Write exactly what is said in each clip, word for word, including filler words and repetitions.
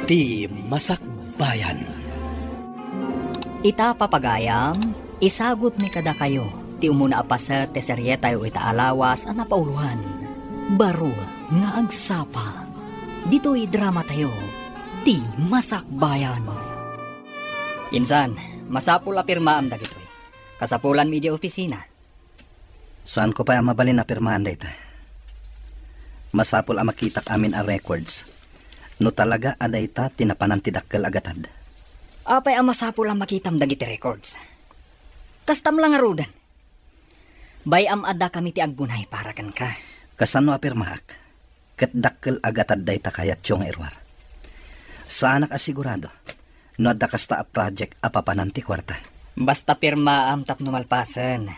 Ti Masakbayan. Ita, papagayam, isagutmi kadakayo ti umuna a paset ti serietayo ita a lawas a napauloan, Baro nga Agsapa. Ditoy dramatayo, Ti Masakbayan. Insan, masapul a pirmaam dagitoy. Kasapulanmi idiay opisina. Saanko pay a mabalin a pirmaan dayta. Masapul a makitak amin a records no talaga a dayta ti napanan ti dakkel a gatad. Apay a masapul a makitam dagiti records? Kastam la ngaruden. Bay-am a dakami ti aggunay para kenka. Kasano a pirmaak? Ket dakkel a gatad dayta kayatyo nga iruar. Saanak a sigurado no adda kasta a project a papanan ti kuarta. Basta pirmaam tapno malpasen.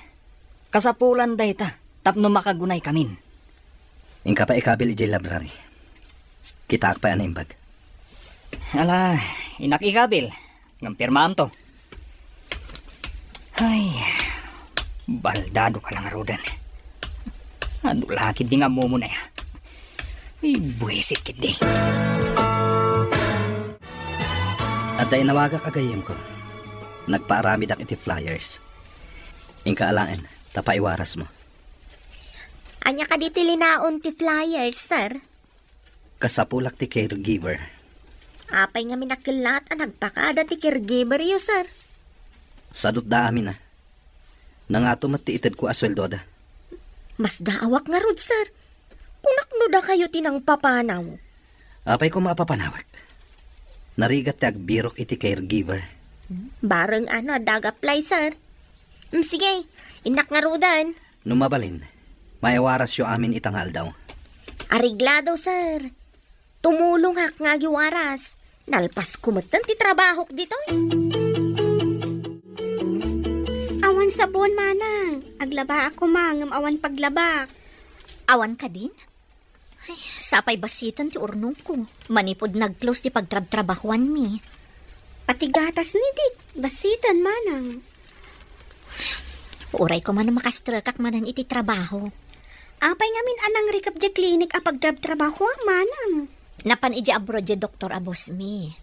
Kasapulan dayta tapno makagunaykamin. Inka pay ikabil idiay library. Kitaak pay a naimbag. Ala, innak ikabil. Ngem pirmaamto. Ay, baldado ka la ngaruden. Adu la ketdi nga ammom aya. Ay, buisit ketdi. Adda inawagak a gayyemko. Nagpaaramidak iti flyers. Inka alaen, ta paiwarasmo. Ania kadi ti linaon ti flyers, sir? Kasapulak ti caregiver. Apay ngamin a kellat a nagpakada ti caregiver yo, sir? Sadutda amin a. Nangato met ti itedko a sueldoda. Masdaawak ngarud, sir. Kunak no dakayo ti nangpapanaw. Apay koma a papanawek? Narigat ti agbirok iti caregiver. Bareng ano a dagaplay, sir. Mm, sige, innak ngaruden. No mabalin, maiwarasyo amin ita nga aldaw. Areglado, sir. Tumulongak nga agiwaras. Nalpasko metten ti trabahok ditoy. Awan sabon, manang. Aglabaak koma ngem awan paglabak. Awan kadin? Ay, sapay basiten ti urnongko. Manipud nag-close ti pagtrabtrabahuanmi. Pati gatas ni Dick, basiten, manang. Uray koma no makastrekak manen iti trabaho. Apay ngamin a nangrikep diay klinik a pagtrabtrabahuam, manang? Napan idiay abroad diay doktor a bossmi.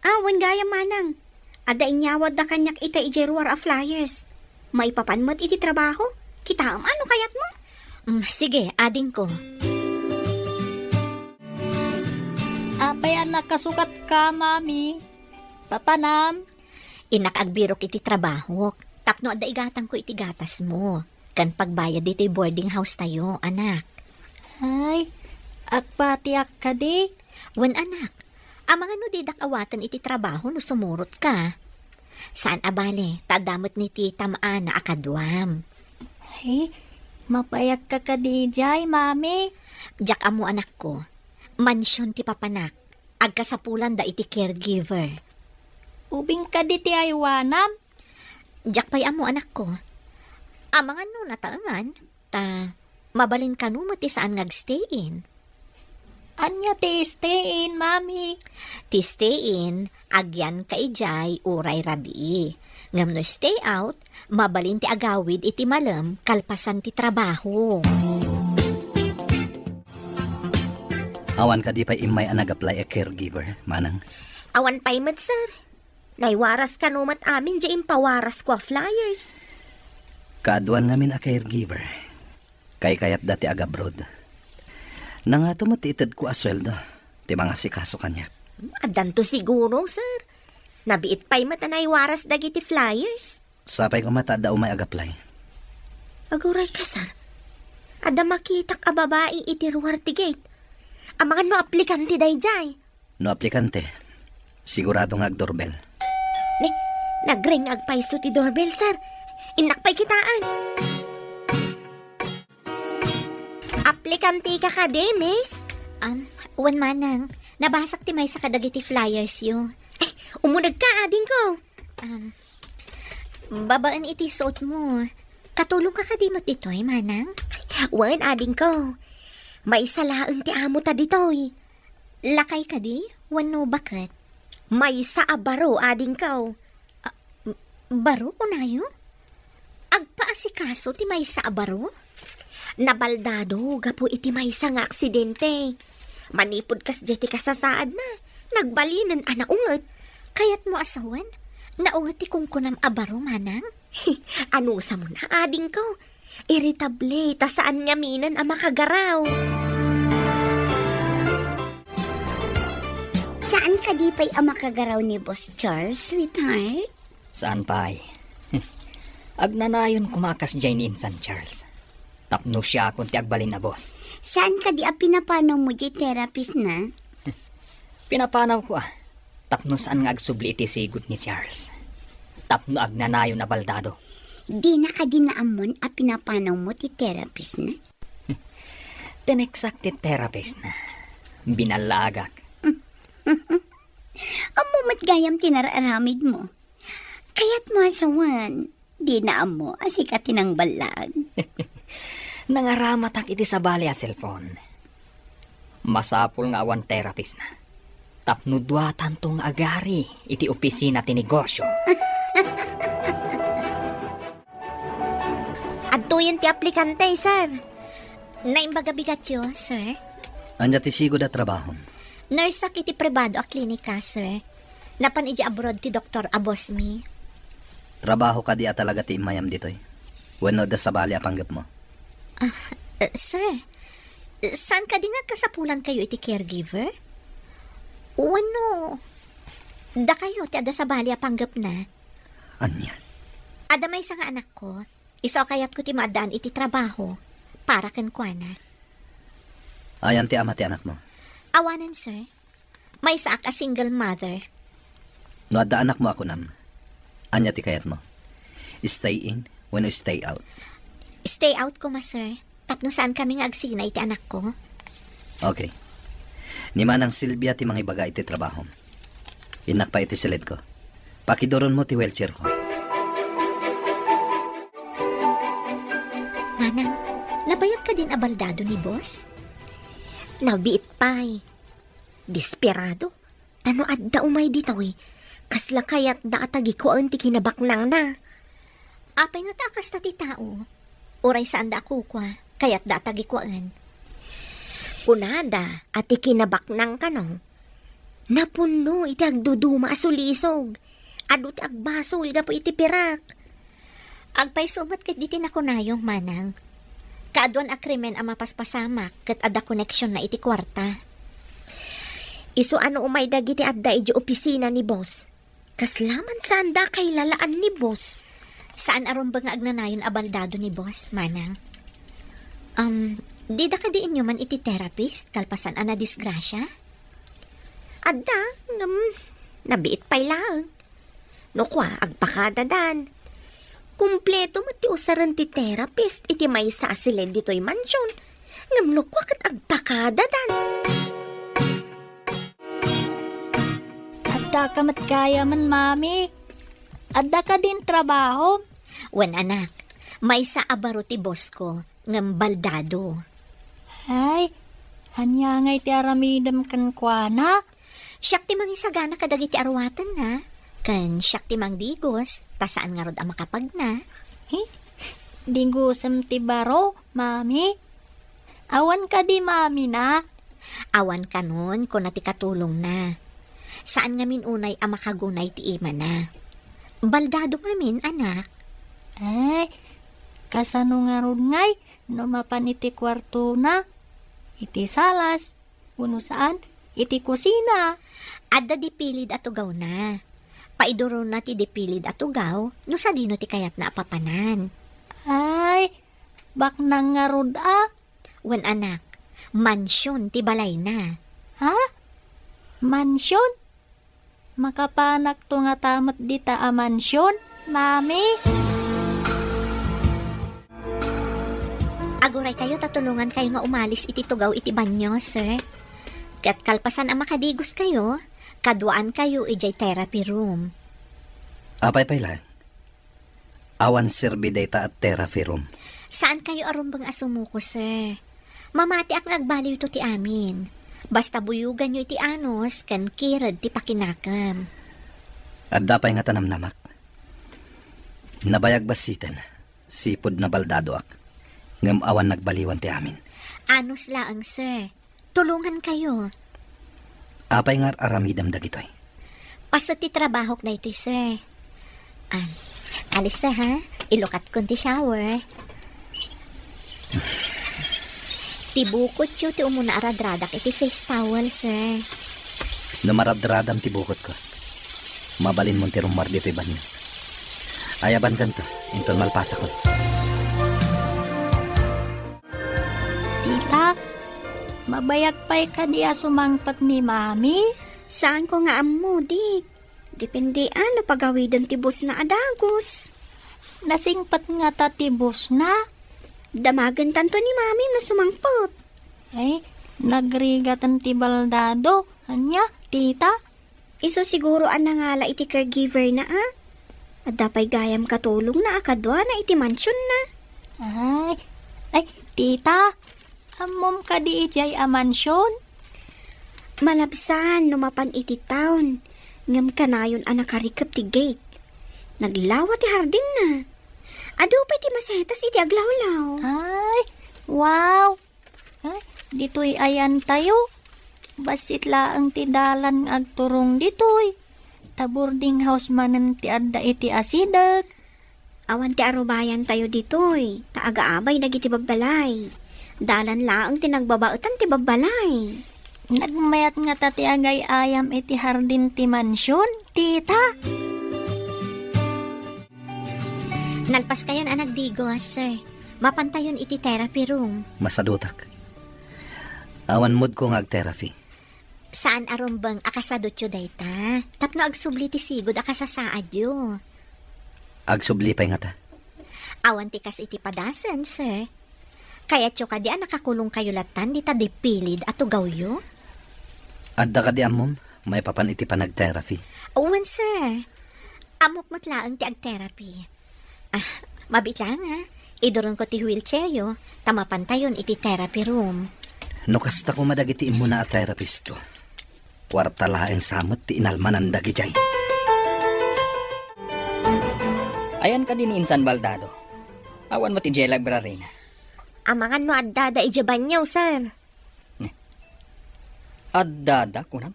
Ah, wen gayam, manang. Adda inyawatda kaniak ita idiay ruar a flyers. Maipapan met iti trabaho. Kitaem a no kayatmo. Mm, sige, adingko. Apay a nakasukatka, Mami? Papanam? Innak agbirok iti trabahok tapno adda igatangko iti gatasmo ken pagbayad ditoy boarding house tayo, anak. Ay, agpatiak kadi? Wen, anak. Amangan no didak awaten iti trabaho no sumurotka. Saan a bale, ta adda met ni ti tam-ana a kaduam. Ay, mapayak ka kadi jay, Mami? Diak ammo, anakko. Mansion ti papanak. Agkasapulanda iti caregiver. Ubing kadi ti aywanam? Diak pay ammo, anakko. Amangan no nataengan, ta mabalin kano met ti saan nga agstay-in. Ania ti stay-in, Mami? Ti stay-in, agyanka idiay uray rabii. Ngem no stay out, mabalin ti agawid iti malem kalpasan ti trabaho. Awan kadi pay immay a nag-apply a caregiver, manang? Awan pay met, sir. Naiwaras kano met amin diay impawarasko a flyers. Kaaduan ngamin a caregiver. Kaykayatda ti agabroad. Nangato met ti itedko a sueldo ti mangasikaso kaniak. Addanto siguro, sir. Nabiit pay met a naiwaras dagiti flyers. Sapay koma ta adda umay ag-apply. Aguray ka, sir. Adda makitak a babai iti ruar ti gate. Amangan no aplikante daydiay. No aplikante, sigurado nga agdoorbell. Ni, nagring agpayso ti doorbell, sir. Innak pay kitaen. Aplikante ka kadi, miss? Um, wen manang, nabasak ti maysa kadagiti flyers yo. Ay, umuneg ka, adingko. Um, babaen iti suot mo. Katulong ka kadi met ditoy, manang? Wen, adingko. Maysa laeng ti amo ta ditoy. Lakay kadi? Wenno baket? Maysa a baro, adingko. Ah, m-, baro, kunayo? Agpaasikaso ti maysa a baro? Nabaldado gapu iti maysa nga aksidente. Manipud kasdiay ti kasasaadna, Agbalinen a naunget. Kayatmo a sawen? Naunget ti kunkunam a baro, manang? Anusam adingko. Irritable, ta saan ngaminen a makagaraw. Saan kadi pay a makagaraw ni Boss Charles, sweetheart? Saan pay? Agnanayon koma a kasdiay ni Insan Charles. Tapno siakon ti agbalin a boss. Saan kadi a pinapanawmo diay therapist na? Pinapanawko a. Tapno saan nga agsubli iti sigud ni Charles. Tapno agnanayon a baldado. Dina kadi naammon a pinapanawmo ti therapist na? Tineksak ti therapist na. Binallaagak. Ammo met gayam ti nararamidmo. Kayatmo a sawen, dina ammo a sika ti nangballag. Nangaramatak iti sabali a cellphone. Masapul nga awan therapist na. Tapno duatanto nga agari iti opisina ti negosyo. Adtoyen ti aplikante, sir. Naimbag a bigatyo, sir. Ania ti sigud a trabahom? Nurse-ak iti pribado a klinika, sir. Napan idiay abroad ti doktor a boss mi. Trabaho kadi a talaga ti immayam ditoy? Wenno adda sabali a panggepmo? Ah, eh, sir, saan kadi nga agkasapulankayo iti caregiver? Wenno, dakayo ti adda sabali a panggepna? Ania? Adda maysa nga anakko. Isu a kayatko ti maaddaan iti trabaho para kenkuana. Ayan ti ama ti anakmo? Awanen, sir. Maysaak a single mother. No adda anakmo a kunam, ania ti kayatmo? Stay in wenno stay out? Stay out koma, sir. Tapno saankami nga agsina iti anakko. Okay. Ni Manang Silvia ti mangibaga iti trabahom. Innak pay iti siledko. Pakiduronmo ti wheelchairko. Manang, nabayag kadin a baldado ni boss? Nabiit pay. Desperado. Ta no adda umay ditoy, kasla kayatda a tagikuaen ti kinabaknangna. Apay ngata a kasta ti tao? Uray saanda a kukua, kayatda a tagikuaen. Kunada a ti kinabaknang kano, napunno iti agduduma a sulisog. Adu ti agbasol gapu iti pirak. Agpayso met ket diti nakunayo, manang. Kaaduan a krimen a mapaspasamak ket adda koneksionna iti kuarta. Isu a no umay dagiti adda idiay opisina ni boss, kasla man saanda a kailalaan ni boss. Saan a rumbeng nga agnanayon a baldado ni boss, manang. Um, dida kadi inyoman iti therapist kalpasan a nadisgrasia? Adda, ngem nabiit pay laeng. No kua, agpakadadan. Kumpleto met ti usaren ti therapist iti maysa a silid ditoy mansion. Ngem no kua ket agpakadadan. Adda ka met gayamen, Mami. Adda kadin trabahom? Wen, anak. Maysa a baro ti boss ko, ngem baldado. Ay, ania ngay ti aramidem kenkuana? Siak ti mangisagana kadagiti aruatenna, ken siak ti mangdigos, ta saan ngarud a makapagna. Eh, digosem ti baro, Mami? Awan kadi mamina? Awan kanon, kuna ti katulongna. Saan ngamin unay a makagunay ti imana. Baldado ngamin, anak. Ay, kasano ngarud ngay no mapan iti kuartona, iti salas, wenno saan, iti kusina? Adda dipilid a tugawna. Paiduronna ti dipilid a tugaw no sadino ti kayatna a papanan. Ay, baknang ngarud a. Wen, anak, mansion ti balayna. Ha? Mansion? Makapanakto ngata met dita a mansion, Mami? Aguraykayo ta tulongankayo nga umalis iti tugaw iti banio, sir. Ket kalpasan a makadigoskayo, kaduaankayo idiay therapy room. Apay pay laeng? Awan serbi dayta a therapy room. Saankayo a rumbeng a sumuko, sir. Mamatiak nga agbaliwto ti amin. Basta buyoganyo iti anus ken kired ti pakinakem. Adda pay ngata namnamak. Nabayag bassiten, sipud nabaldadoak. Ngem awan nagbaliwan ti amin. Anus laeng, sir. Tulongankayo. Apay nga ar-aramidem dagitoy? Paset ti trabahok daytoy, sir. Ah, alis, sir, ha? Ilukatkon ti shower. Ti bukotyo ti umuna a radradak iti face towel, sir. No maradradam ti bukotko, mabalinmon ti rummuar ditoy banio. Ayabankanto, inton malpasakon. Tita, mabayag pay kadi a sumangpet ni Mami? Saanko nga ammo, Dik. Depende a no pagawiden ti busna a dagus. Nasingpet ngata ti busna? Damagentanto ni Mami no sumangpet. Ay, nagrigaten ti baldado. Ania, tita? Isu siguro a nangala iti caregiver na, a? Adda pay gayam katulongna a kaduana iti mansionna. Ay, ay, tita, ammom kadi idiay a mansion? Malabsan no mapan iti town, ngem kanayon a nakarikep ti gate. Naglawa ti hardinna. Adu pay ti masetas iti aglawlaw. Ay, wow! Ay, ditoy ayantayo. Bassit laeng ti dalan nga agturong ditoy. Ta boarding house manen ti adda iti asideg. Awan ti arubayantayo ditoy, ta agaabay dagiti babbalay. Dalan laeng ti nagbabaetan ti babbalay. Nagmayat ngata ti agay-ayam iti hardin ti mansion, tita. Nalpaskayon a nagdigos, sir. Mapantayon iti therapy room. Masadutak. Awan moodko nga ag-therapy. Saan a rumbeng a kasadutyo dayta? Tapno agsubli ti sigud a kasasaadyo. Agsubli pay ngata. Awan ti kas iti padasen, sir. Kayatyo kadi a nakakulongkayo latan dita dipilid a tugawyo? Adda kadi ammom maipapan iti panag-therapy? Wen, sir. Ammok met laeng ti ag-therapy. Ah, mabiit laeng, ha? Iduronko ti wheelchairyo, ta mapantayon iti therapy room. No kasta koma dagiti immuna a therapistko, kuarta laeng sa met ti inalmanan dagidiay. Ayan kadi ni insan baldado. Awan met idiay library na. Amangan no addada idiay banyo, sir. Addada, kunam?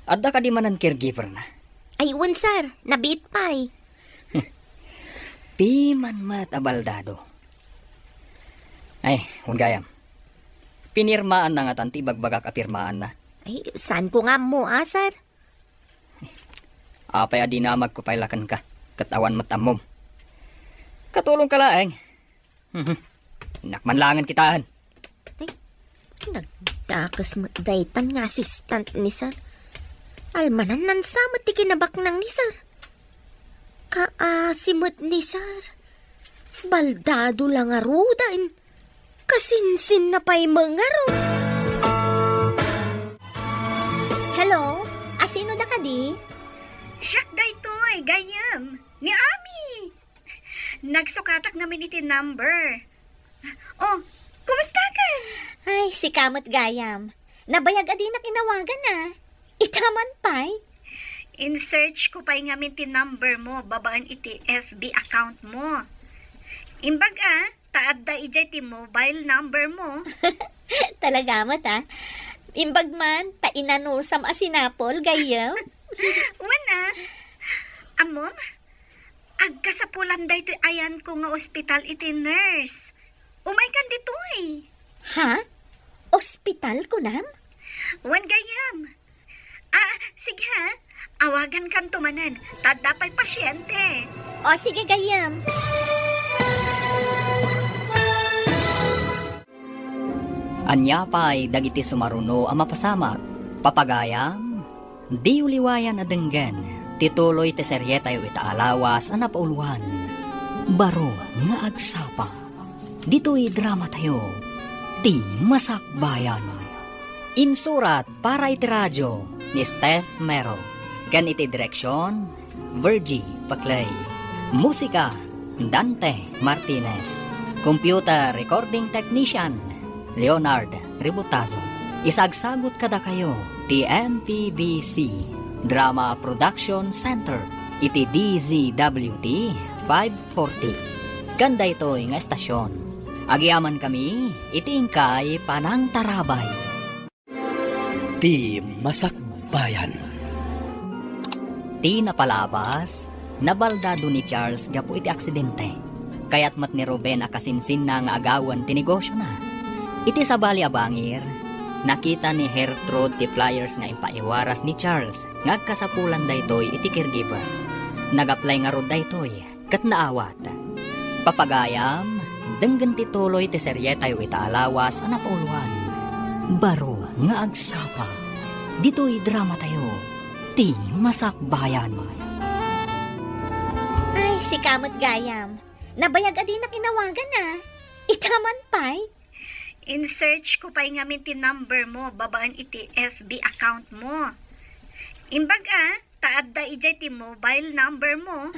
Adda kadi manen caregiver na? Ay, wen, sir. Nabiit pay. Piman met a baldado. Ay, wen gayam. Pinirmaan na ngatan ti ibagbagak a pirmaan na. Ay, saan ko nga ammo, a, sir? Apay a dinamagko pay la kenka, ket awan met ammom. Katulongka laeng. Mhm. Innak man laengen kitaen. Ay, nagdakes met daytan nga assistant ni sir. Almanan-nan sa met ti kinabaknang ni sir. Kaasi met ni sir. Baldado la ngaruden. Kasinsinna pay met ngarud. Hello? Asino da kadi? Siak daytoy, gayyem. Ni Ami. Nagsukatak ngamin iti number. Oh, kumustakan? Ay, sika met gayam. Nabayag a dinak inawagan, a. Ita man pay? In-search ko pay ngamin ti number mo babaen iti F B account mo. Imbag a, ta adda idiay ti mobile number mo. Talaga met, a. Imbag man, ta inanusam a sinapol, gayyem. Wen, a. Ammom, agkasapulan daytoy ayanko nga ospital iti nurse. Umaykan ditoy. Ha? Ospital, kunam? Wen, gayyem. Ah, sige ha. Awagankanto manen. Ta adda pay pasiente. O, sige, gayyem. Ania pay dagiti sumaruno a mapasamak? Papagayam, diyo liwayan a denggen ti tuloy ti serietayo ita a lawas a napauloan, Baro nga Agsapa. Ditoy dramatayo, Ti Masakbayan. Insurat para iti radio ni Steph Mero, ken iti direksion, Virgie Paclay. Musika, Dante Martinez. Computer recording technician, Leonard Ributazo. Isagsagut kadakayo ti M P B C Drama Production Center iti D Z W T five forty. Ken daytoy nga estasion, agyamankami iti inkay panangtarabay. Ti Masakbayan. Ti napalabas, nabaldado ni Charles gapu iti aksidente. Kayat met ni Ruben a kasinsinna nga agawen ti negosiona. Iti sabali a bangir, nakita ni Gertrude ti flyers nga impaiwaras ni Charles nga agkasapulan daytoy iti caregiver. Nag-apply ngarud daytoy ket naawat. Papagayam, denggen ti tuloy ti serietayo ita a lawas a napauluan. Baro nga agsapa. Ditoy dramatayo, Ti Masakbayan. Ay, sika met gayam. Nabayag a dinak inawagan, a. Ita man pay. In-search ko pay ngamin ti number mo babaen iti F B account mo. Imbag a, ta adda idiay ti mobile number mo.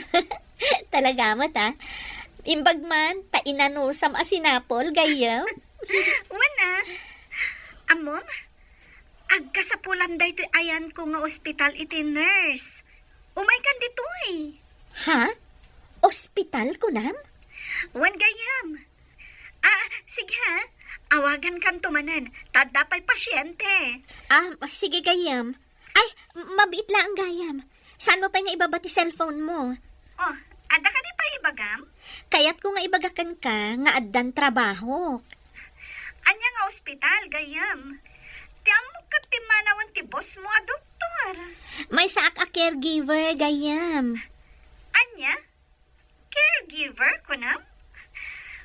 Talaga met, a. Imbag man, ta inanusam a sinapol, gayyem. Wen, a. Ammom, agkasapulan daytoy ayanko nga ospital iti nurse. Umaykan ditoy. Ha? Ospital, kunam? Wen, gayyem. Ah, sige ha. Awagankanto manen. Ta adda pay pasiente. Ah, sige, gayyem. Ay, mabiit laeng gayam. Saanmo pay nga ibaba ti cellphone mo? Oh, adda kadi pay ibagam? Kayatko nga ibaga kenka nga addan trabahok. Ania nga ospital, gayyem? Ti ammok ket pimmanawen ti boss mo a doktor. Maysaak a caregiver, gayyem. Ania? Caregiver, kunam?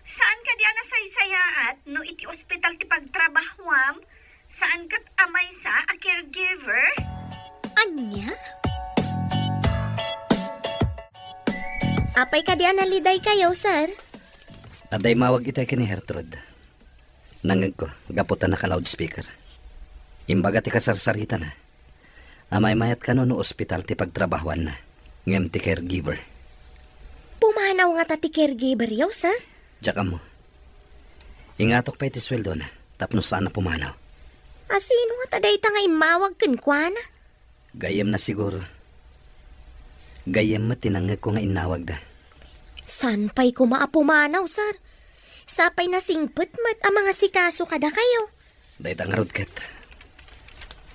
Saan kadi a nasaysayaat no iti ospital ti pagtrabahuam, saan ket a maysa a caregiver? Ania? Apay kadi a nalidaykayo, sir? Adda immawag itay ken ni Gertrude. Nangngegko, gapu ta naka-loudspeaker. Imbaga ti kasarsaritana. Amaymayat kano no ospital ti pagtrabahoanna, ngem ti caregiver. Pumanaw ngata ti caregiver, yo, sir? Diak ammo. Ingatok pay ti sueldona, tapno saan a pumanaw. A sino ngata dayta nga immawag kenkuana? Gayyemna siguro. Gayyem met ti nangngegko nga innawagda. Saan pay koma a pumanaw, sir? Sapay nasingpet met a mangasikaso kadakayo. Dayta ngarud ket,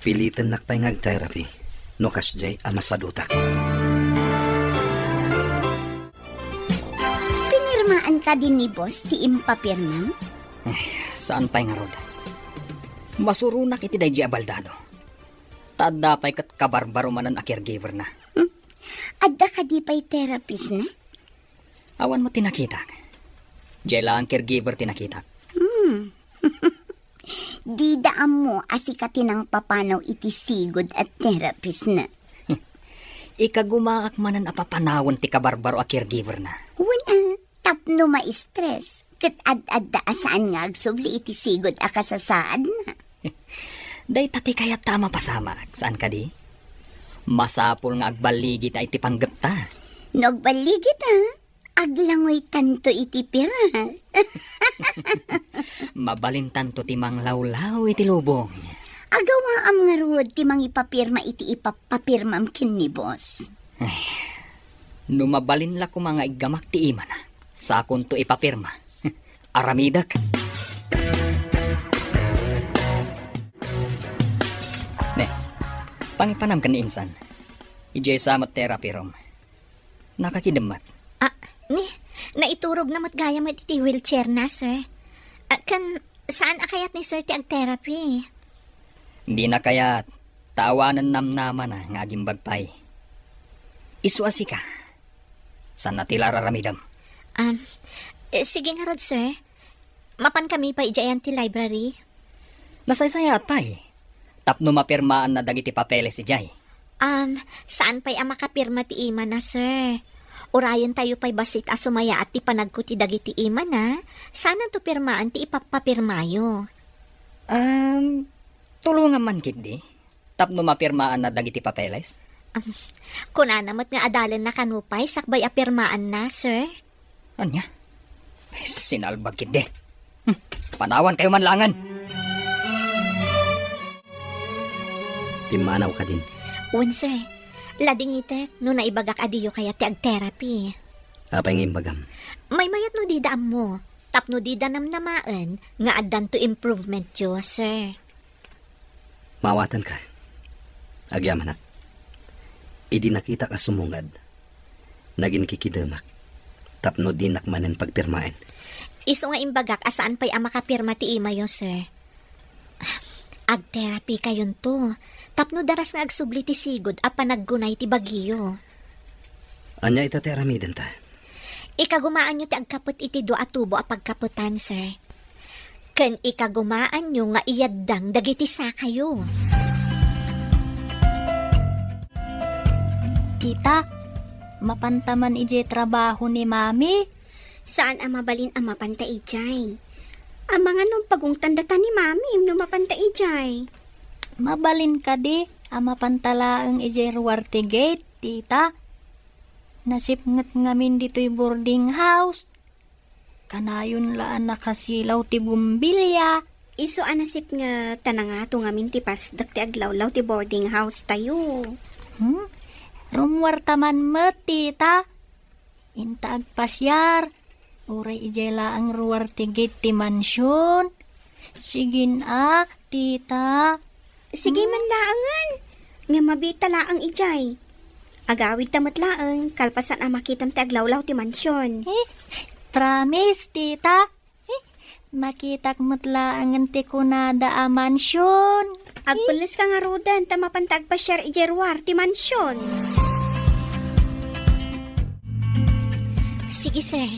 pilitennak pay nga ag-therapy no kasdiay a masadutak. Pinirmaan kadi ni boss ti impapirmam? Ay, saan pay ngarud. Masuronak iti daydiay a baldado. Ta adda pay ket kabarbaro manen a caregiver na. Hmm. Adda kadi pay therapist na? Awan met ti nakitak. Diay laeng caregiver ti nakitak. Hmm. Dida ammo a sika ti nangpapanaw iti sigud a therapist na. Ikagumaak manen a papanawen ti kabarbaro a caregiver na. Wen a, tapno ma-stress, ket ad-adda a saan nga agsubli iti sigud a kasasaadna. Dayta ti kayatta a mapasamak, saan kadi? Masapul nga agballigita iti panggepta. No agballigita, aglangoytanto iti pirak. Mabalintanto ti manglawlaw iti lubong. Agawaam ngarud ti mangipapirma iti ipapapirmam ken ni boss. Ay, no mabalin la koma nga iggamak ti imana, sakonto ipapirma. Aramidek. Ne, pangipanam ken ni insan. Idiay sa met therapy room. Nakakidem met. Ah, ni, naiturog na met gayam iti wheelchair na, sir. Ah, ken saan a kayat ni sir ti ag-therapy? Dina kayat, ta awanen namnamana nga agimbag pay. Isu a sika. Saan a ti la ar-aramidem? Um, eh, sige ngarud, sir. Mapan kami pay idiay ayan ti library. Nasaysayaat pay. Tapno mapirmaanna dagiti papeles idiay. Um, saan pay a makapirma ti imana, sir? Urayentayo pay bassit a sumayaat ti panagko ti dagiti imana. Saananto pirmaan ti ipapapirmayo. Um, tulongam man ketdi tapno mapirmaanna dagiti papeles? Um, kunana met nga adalenna kano pay sakbay a pirmaanna, sir. Ania? Ay, sinalbag ketdi. Hmm, panawankayo man laengen. Pimmanaw kadin. Wen, sir. Ladingitek no naibagak a diyo kayat ti ag-therapy. Apay nga imbagam? Maymayat no dida ammo. Tapno dida namnamaen nga addanto improvementyo, sir. Maawatanka. Agyamanak. Idi nakitak a sumungad, naginkikidemak tapno dinak manen pagpirmaen. Isu nga imbagak a saan pay a makapirma ti imayo, sir. Agterapikayonto tapno daras nga agsubli ti sigud a panaggunay ti bagiyo. Ania ita ti aramidenta? Ikagumaanyo ti agkapet iti dua a tubo a pagkapetan, sir. Ken ikagumaanyo nga iyaddang dagiti sakayo. Tita, mapanta man idiay trabaho ni Mami? Saan a mabalin a mapanta idiay. Amangan no pagungtan data ni Mami no mapanta idiay. Mabalin kadi a mapanta laeng idiay ruar ti gate, Tita? Nasipnget ngamin ditoy boarding house. Kanayon la a nakasilaw ti bombilya. Isu a nasipnget ta nangato ngamin ti pasdek ti aglawlaw ti boarding house tayo. Hmm? Rummuarta man met, Tita. Inta agpasiar, uray idiay laeng ruar ti gate ti mansion. Sige a, Tita. Sige man laengen. Nga mabiit ta laeng idiay. Agawidta met laeng, kalpasan a makitam ti aglawlaw ti mansion. Eh, promise, Tita. Eh, makitak met laengen ti kunada a mansion. Agpelleska ngaruden ta mapanta agpasiar idiay ruar ti mansion. Sige, sir.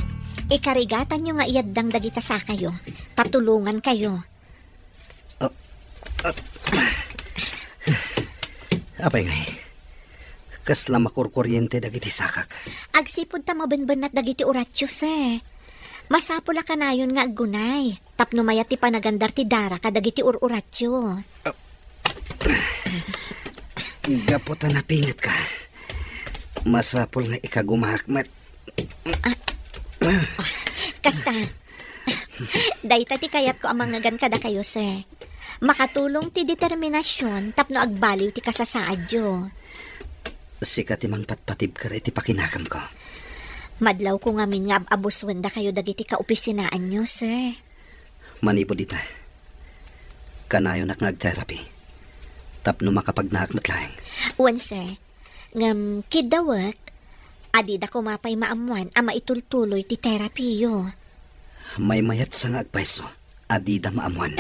Ikarigatanyo nga iyaddang dagita sakayo. Patulongankayo. Ah, ah. Apay ngay, kasla makurkuriente dagiti sakak? Agsipud ta mabenbennat dagiti uratio, sir. Masapul a kanayon nga aggunay tapno mayat ti panagandar ti dara kadagiti ur-uratio. Gapu ta napingetka, masapul nga ikagumaak met. Ah, kasta, dayta ti kayatko a mangngegan kadakayo, sir. Makatulong ti determinasion tapno agbaliw ti kasasaadyo. Sika ti mangpatpatibker iti pakinakemko. Madlawko ngamin nga ab-abusuen dakayo dagiti kaopisinaanyo, sir. Manipud ita, kanayonak nga agterapi tapno makapagnaak met laeng. Wen, sir. Ngem kiddawek, adida koma pay maammuan a maitultuloy ti terapiyo. Maymayatsa nga agpayso, adida maammuan.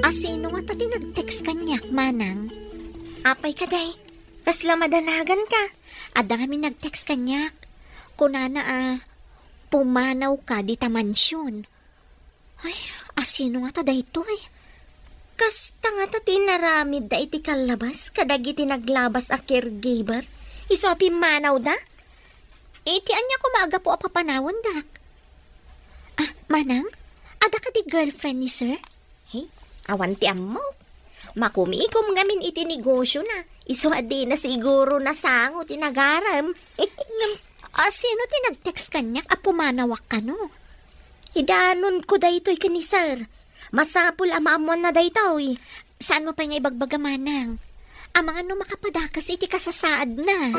A sino ngata ti nag-text kaniak, Manang? Apay kadi? Kasla madanaganka? Adda ngamin nag-text kaniak. Kunana a, pumanawka dita mansion. Ay, a sino ngata daytoy? Kasta ngata ti inaramidda iti kallabas kadagiti naglabas a caregiver, isu a pimmanawda? Iti ania koma a gapu a papanawendak? Ah, Manang, adda kadi girlfriend ni Sir? He, awan ti ammok. Makumikom ngamin iti negosiona, isu a dina siguro nasango ti nagarem. Ngem, a sino ti nag-text kaniak a pumanawak kano? Idanonko daytoy ken ni Sir. Masapul a maammuanna daytoy. Saanmo pay nga ibagbaga, Manang? Amangan no makapadakas iti kasasaadna.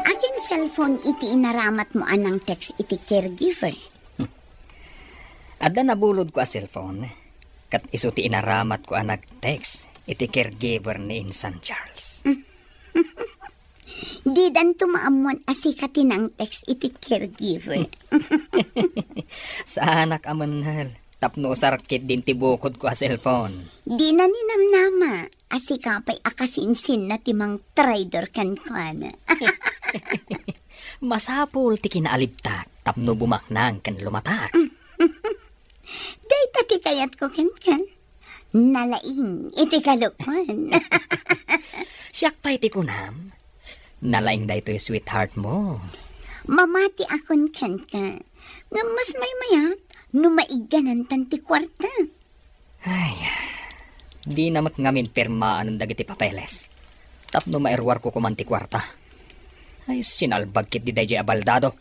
Akin cellphone iti inaramatmo a nang-text iti caregiver? Adda nabulodko a cellphone, ket isu ti inaramatko a nag-text iti caregiver ni Insan Charles. Didanto maammuan a sika ti nang-text iti caregiver. Saanak a mennel, tapno usar ketdin ti bukodko a cellphone. Dina ninamnama a sika pay a kasinsinna ti mangtraidor kenkuana. Masapul ti kinaalibtak tapno bumaknang ken lumatak. Dayta ti kayatko kenka. Nalaing iti kalokuan. Siak pay ti kunam, nalaing daytoy sweetheart mo. Mamatiakon kenka. Ngem mas maymayat no maigganantan ti kuarta. Ay, dina met ngamin pirmaan dagiti papeles tapno mairuarko koman ti kuarta. Ay, sinalbag ketdi daydiay a baldado.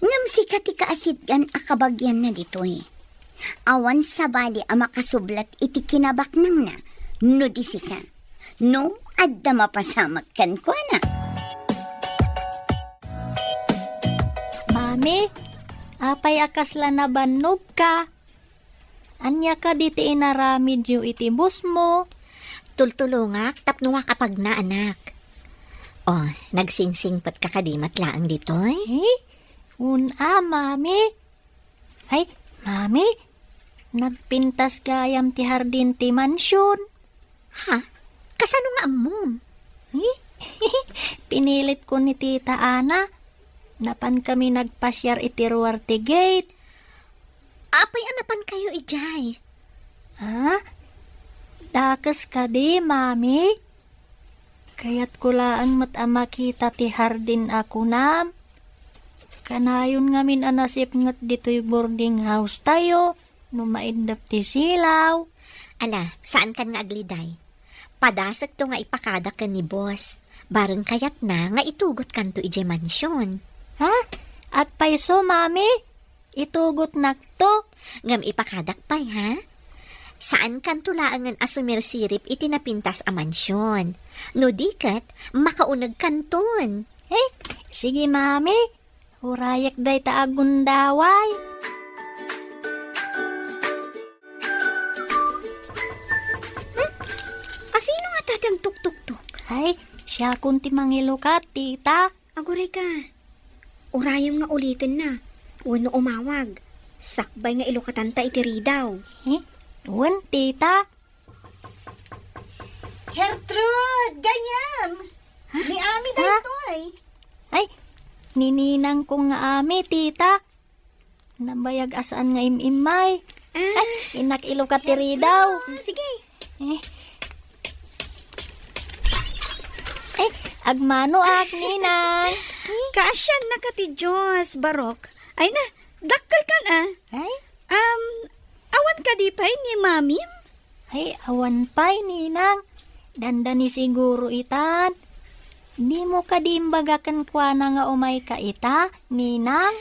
Ngem sika ti kaasitgan a kabagianna ditoy. Awan sabali a makasublat iti kinabaknangna no di sika. No adda mapasamak kenkuana. Mami, Apay a kasla nabannogka? Ania kadi ti inaramidyo iti busmo? Tultulongak tapno makapagna, anak. Oh, nagsingsingpetka kadi met laeng ditoy? Eh? Un-a, Mami? Ay, Mami, nagpintas gayam ti hardin ti mansion. Ha? Kasano nga ammom? Eh? Pinilitko ni Tita Ana. Napankami nagpasiar iti ruar ti gate. Apay a napankayo idiay? Ha? Dakes kadi, Mami? Kayatko laeng met a makita ti hardin a kunam. Kanayon ngamin a nasipnget ditoy boarding house tayo no maiddep ti silaw. Ala, saankan nga agliday. Padasekto nga ipakadak ken ni boss. Bareng kayatna nga itugotkanto idiay mansion. Ha? Apay isu, Mami? Itugotnakto. Ngem ipakadak pay, ha? Saankanto laengen a sumirsirip iti napintas a mansion. No di ket, makaunegkanton. Eh, sige, Mami. Urayek dayta a gundaway. Hmm? Asino nga tatang tuktuktok? Ay, siakon ti mangilukat, tita. Aguray ka. Urayem nga ulitenna. Wenno umawag. Sakbay nga ilukatanta iti ridaw. Eh? Wen, tita. Gertrude, gayam! Ha? Ni Ami Ha? daytoy. Ay, ni ninangko nga Ami, tita. Nabayag a saan nga im-immay. Ah. Ay, innak ilukat ti ridaw. Sige. Eh. Eh, agmanoak, ninang. Kaasiannaka ti Dios, Barok. Ay na, dakkelkan a. Ay? Um, awan kadi pay ni Mamim? Ay, awan pay, ninang. Dandani siguro itan. Dimo kadi imbaga kenkuana nga umayka ita, ninang?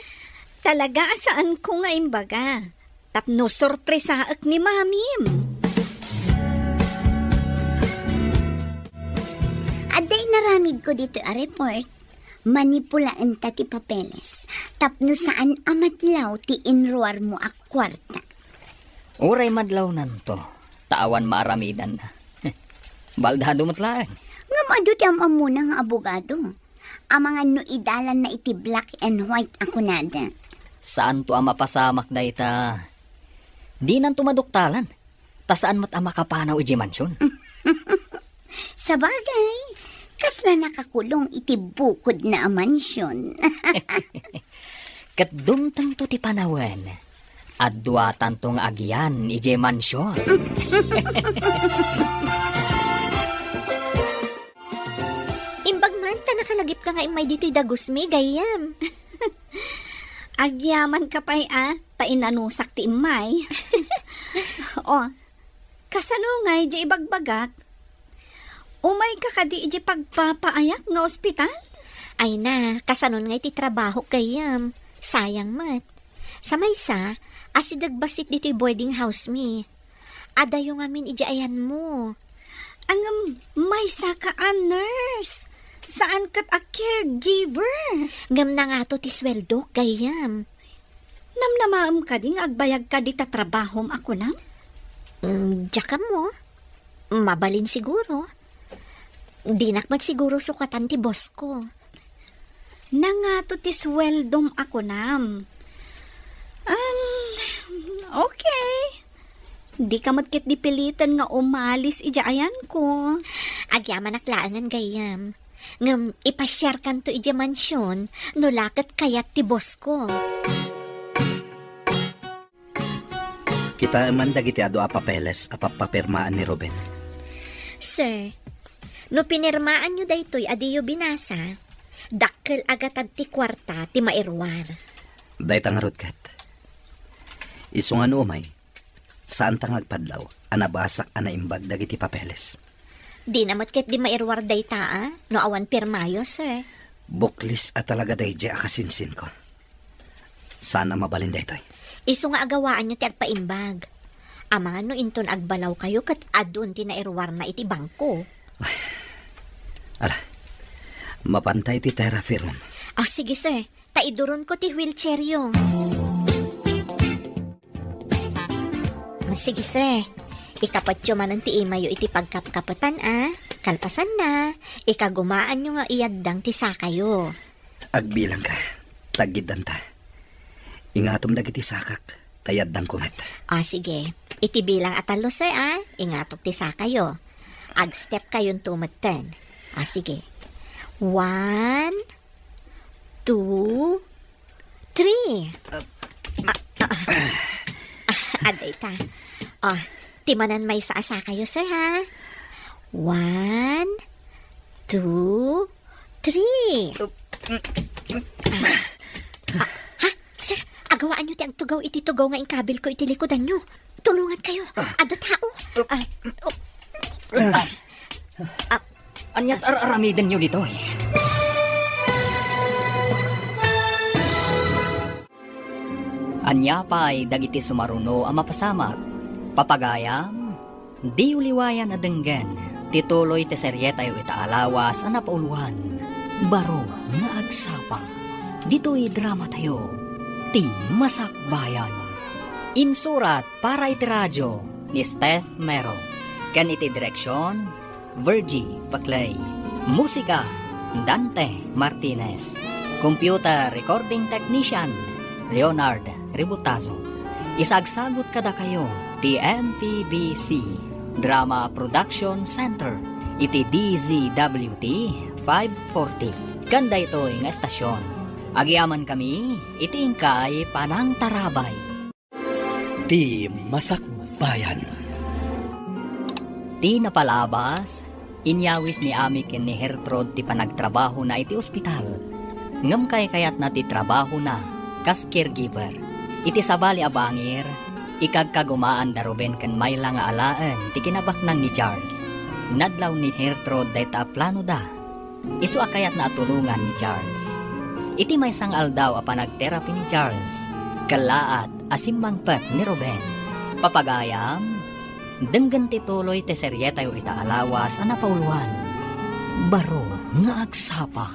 Talaga a saanko nga imbaga. Tapno sorpresaek ni Mamim. Adda inaramidko ditoy a report. Manipulaenta ti papeles. Tapno saan a madlaw ti inruarmo a kuarta. Uray madlawnanto, ta awan maaramidanna. Baldado met laeng. Ngem adu ti am-ammona nga abogado. Amangan no idalanna iti black and white a kunada. Saanto a mapasamak dayta. Dinanto maduktalan, ta saan met a makapanaw idiay mansion. Sabagay, kasla nakakulong iti bukodna a mansion. Ket dumtengto ti panawen, adduatanto nga agyan idiay mansion. Imbag man ta nakalagipka nga immay ditoy dagusmi, gayyem. Agyamanka pay a, ta inanusak ti immay. Oh, kasano ngay di ibagbagak? Umayka kadi iti pagpapaayak nga ospital? Ay na, kasanon ngay ti trabahok gayyem? Sayang met. Sa maysa, asideg bassit ditoy boarding house mi. Adayo ngamin iti ayanmo. Ngem maysaka a nurse, saan ket a caregiver. Ngem nangato ti sueldok, gayyem. Namnamaem kadi nga agbayagka dita trabahom a kunam? Mm, diak ammo. Mabalin siguro. Dinak met siguro sukatan ti boss ko. Nangato ti sueldom a kunam. Um, okay. Dika met ketdi piliten nga umalis idiay ayanko. Agyamanak laengen gayyem. Ngem ipasiarkanto idiay mansion no la ket kayat ti boss ko. Kitaem man dagiti adu a papeles a pappapirmaan ni Ruben. Sir, no pinirmaanyo daytoy a diyo binasa, dakkel a gatad ti kuarta ti mairuar. Dayta ngarud ket. Isu nga no umay, saanta nga agpadlaw a nabasak a naimbag dagiti papeles. Dina met ketdi mairuar dayta a, no awan pirmayo, sir. Buklis a talaga daydiay a kasinsinko. Saan a mabalin daytoy. Isu nga agawaanyo ti agpaimbag. Amangan no inton agbalawkayo ket adun ti nairuarna iti bangko. Ay. Ala, mapanta iti terraferrum. Ah, sige, sir. Ta iduronko ti wheelchairyo. Sige, sir. Ikapatyo manen ti imayo iti pagkapkapetan, a. Kalpasanna, ikagumaanyo nga iyaddang ti sakayo. Agbilangka, taggiddanta. Ingatom dagiti sakak, ta iyaddangko met. A, sige. Iti bilang a tallo, sir, a. Ingatok ti sakayo. Agstep kayonto metten. A, sige. One, two, three. Ah, ah, ah, ah, dayta. Ah, ti manen maysa a sakayo, sir, ha? One, two, three. Ah, ah, ha? Sir, agawaanyo ti agtugaw iti tugaw nga inkabilko iti likudanyo. Tulongankayo. Adda tao. Ah, oh. Ah, Ania't ar-aramidenyo ditoy? Ania pay dagiti sumaruno a mapasamak? Papagayam, diyo liwayan a denggen ti tuloy ti serietayo ita a lawas a napauluan, Baro nga Agsapa, ditoy dramatayo, Ti Masakbayan. Insurat para iti radio ni Steph Mero, ken iti direksion, Virgie Paclay. Musika, Dante Martinez. Computer recording technician, Leonard Ributazo. Isagsagut kadakayo ti M P B C Drama Production Center iti D Z W T five forty. Ken daytoy nga estasion, agyamankami iti inkay panangtarabay. Ti Masakbayan. Ti napalabas, inyawis ni Ami ken ni Gertrude ti panagtrabahona iti ospital. Ngem kaykayatna ti trabahona kas caregiver. Iti sabali a bangir, ikagkagumaan da Ruben ken Myla nga alaen ti kinabaknang ni Charles. Nadlaw ni Gertrude dayta a planoda. Isu a kayatna a tulongan ni Charles. Iti maysa nga aldaw a panagterapi ni Charles, kellaat a simmangpet ni Ruben. Papagayam, denggen ti tuloy ti serietayo ita a lawas a napauluan, Baro nga Agsapa.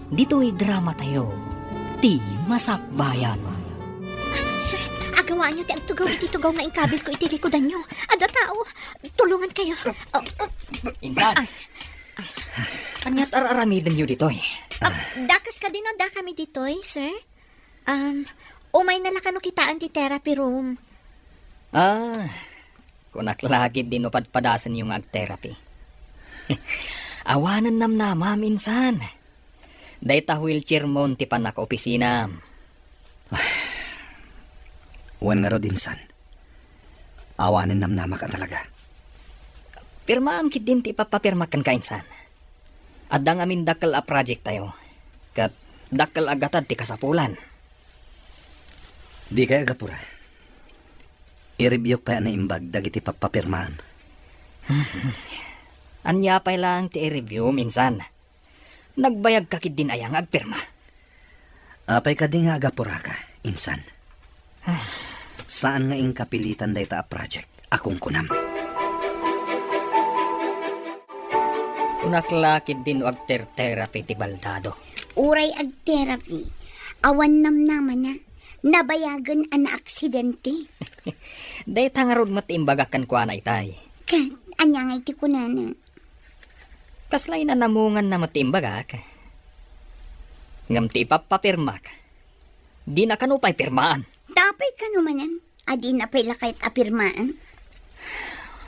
Ditoy dramatayo, Ti Masakbayan. Sir, agawaanyo ti agtugaw iti tugaw nga inkabilko iti likudanyo. Adda tao. Tulongankayo. Oh. Insan, Ania't ar-aramidenyo ditoy? Ah, dakas kadi no dakami ditoy, sir? Um, umayna la kano kitaen ti therapy room. Ah, kunak la ketdi no padpadasenyo nga agterapi. Awanen namnamam, insan. Dayta wheelchairmon ti pannakaopisinam. Wen ngarud, insan. Awanen namnamak a talaga. Pirmaam ketdin ti ipapapirmak kenka, insan. Adda ngamin dakkel a projecttayo, ket dakkel a gatad ti kasapulan. Dikay agapura. I-reviewk pay a naimbag dagiti pappapirmaam. Ania pay laeng ti i-reviewm, insan? Nagbayagka ketdin aya nga agpirma? Apay kadi nga agapuraka, insan? Saan nga inka pilitan dayta a project a kunkunam? Kunak la ketdin no agter-therapy ti baldado. Uray agterapi, awan namnamana, nabayagen a naaksidente. Dayta ngarud met ti imbagak kenkuana itay. Ket, ania ngay ti kunana? Kasla inanamunganna met ti imbagak. Ngem ti ipappapirmak, dina kano pay pirmaan. Apay kano manen a dina pay la kayat a pirmaan?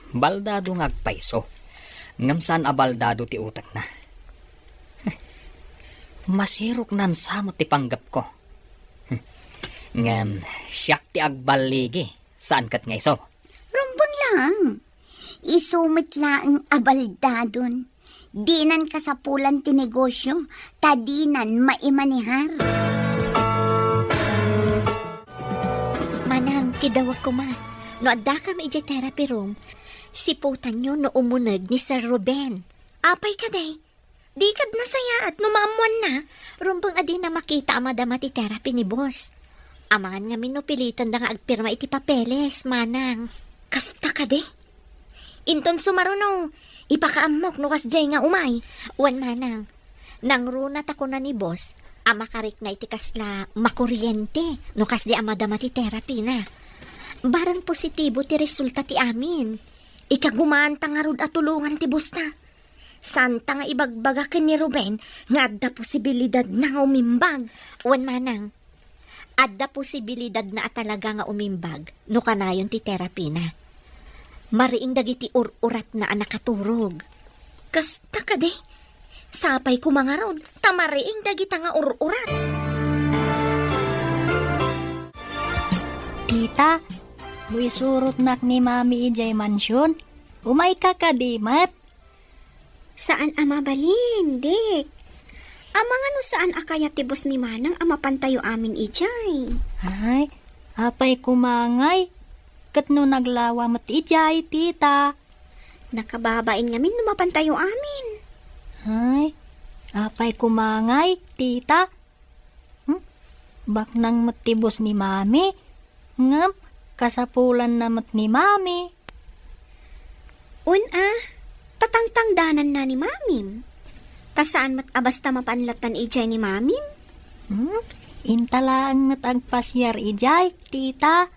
Baldado nga agpayso, ngem saan a baldado ti utekna. Masiroknan sa met ti panggepko. Ngem siak ti agballigi, saan ket nga isu. Rumbeng laeng. Isu met laeng a baldadon. Dinan kasapulan ti negosio, ta dinan maimanehar. Manang, kidawag koma. No addakam idiay therapy room, siputanyo no umuneg ni Sir Ruben. Apay kadi? Di kad nasayaat no maammoanna. Rumbeng a dina makita a madama ti therapy ni boss. Amangan ngamin no pilitenda nga agpirma iti papeles, manang. Kasta kadi? Inton sumaruno, ipakaammok no kasdiay nga umay. Wen, manang. Nangruna ta kuna ni boss a makarikna iti kasla makuriente no kasdi a madama ti therapy na. Barang positibo ti resulta ti amin. Ikagumaanta ngarud a tulongan ti bosta. Saanta nga ibagbaga ken ni Ruben nga adda posibilidad na nga umimbag. Wen manang, adda posibilidad na a talaga nga umimbag no kanayon ti therapy na. Mariing dagiti ur-uratna a nakaturog. Kasta kadi? Sapay koma ngarud, ta mariing dagita nga ur-urat. Tita, no isurotnak ni Mami idiay mansion, umayka kadi met? Saan a mabalin, Dick. Amangan no saan a kayat ti boss ni Manang a mapantayo amin idiay. Ay, apay koma ngay, ket no naglawa met idiay, tita? Nakababain ngamin no mapantayo amin. Ay, apay koma ngay, tita? Hmm? Baknang met ti boss ni Mami, ngem kasapulanna met ni Mami. Wen a, tatangtangdananna ni Mamim. Ta saan met a basta mapanlatan idiay ni Mamim. Hmm? Inta laeng met agpasiar idiay, tita.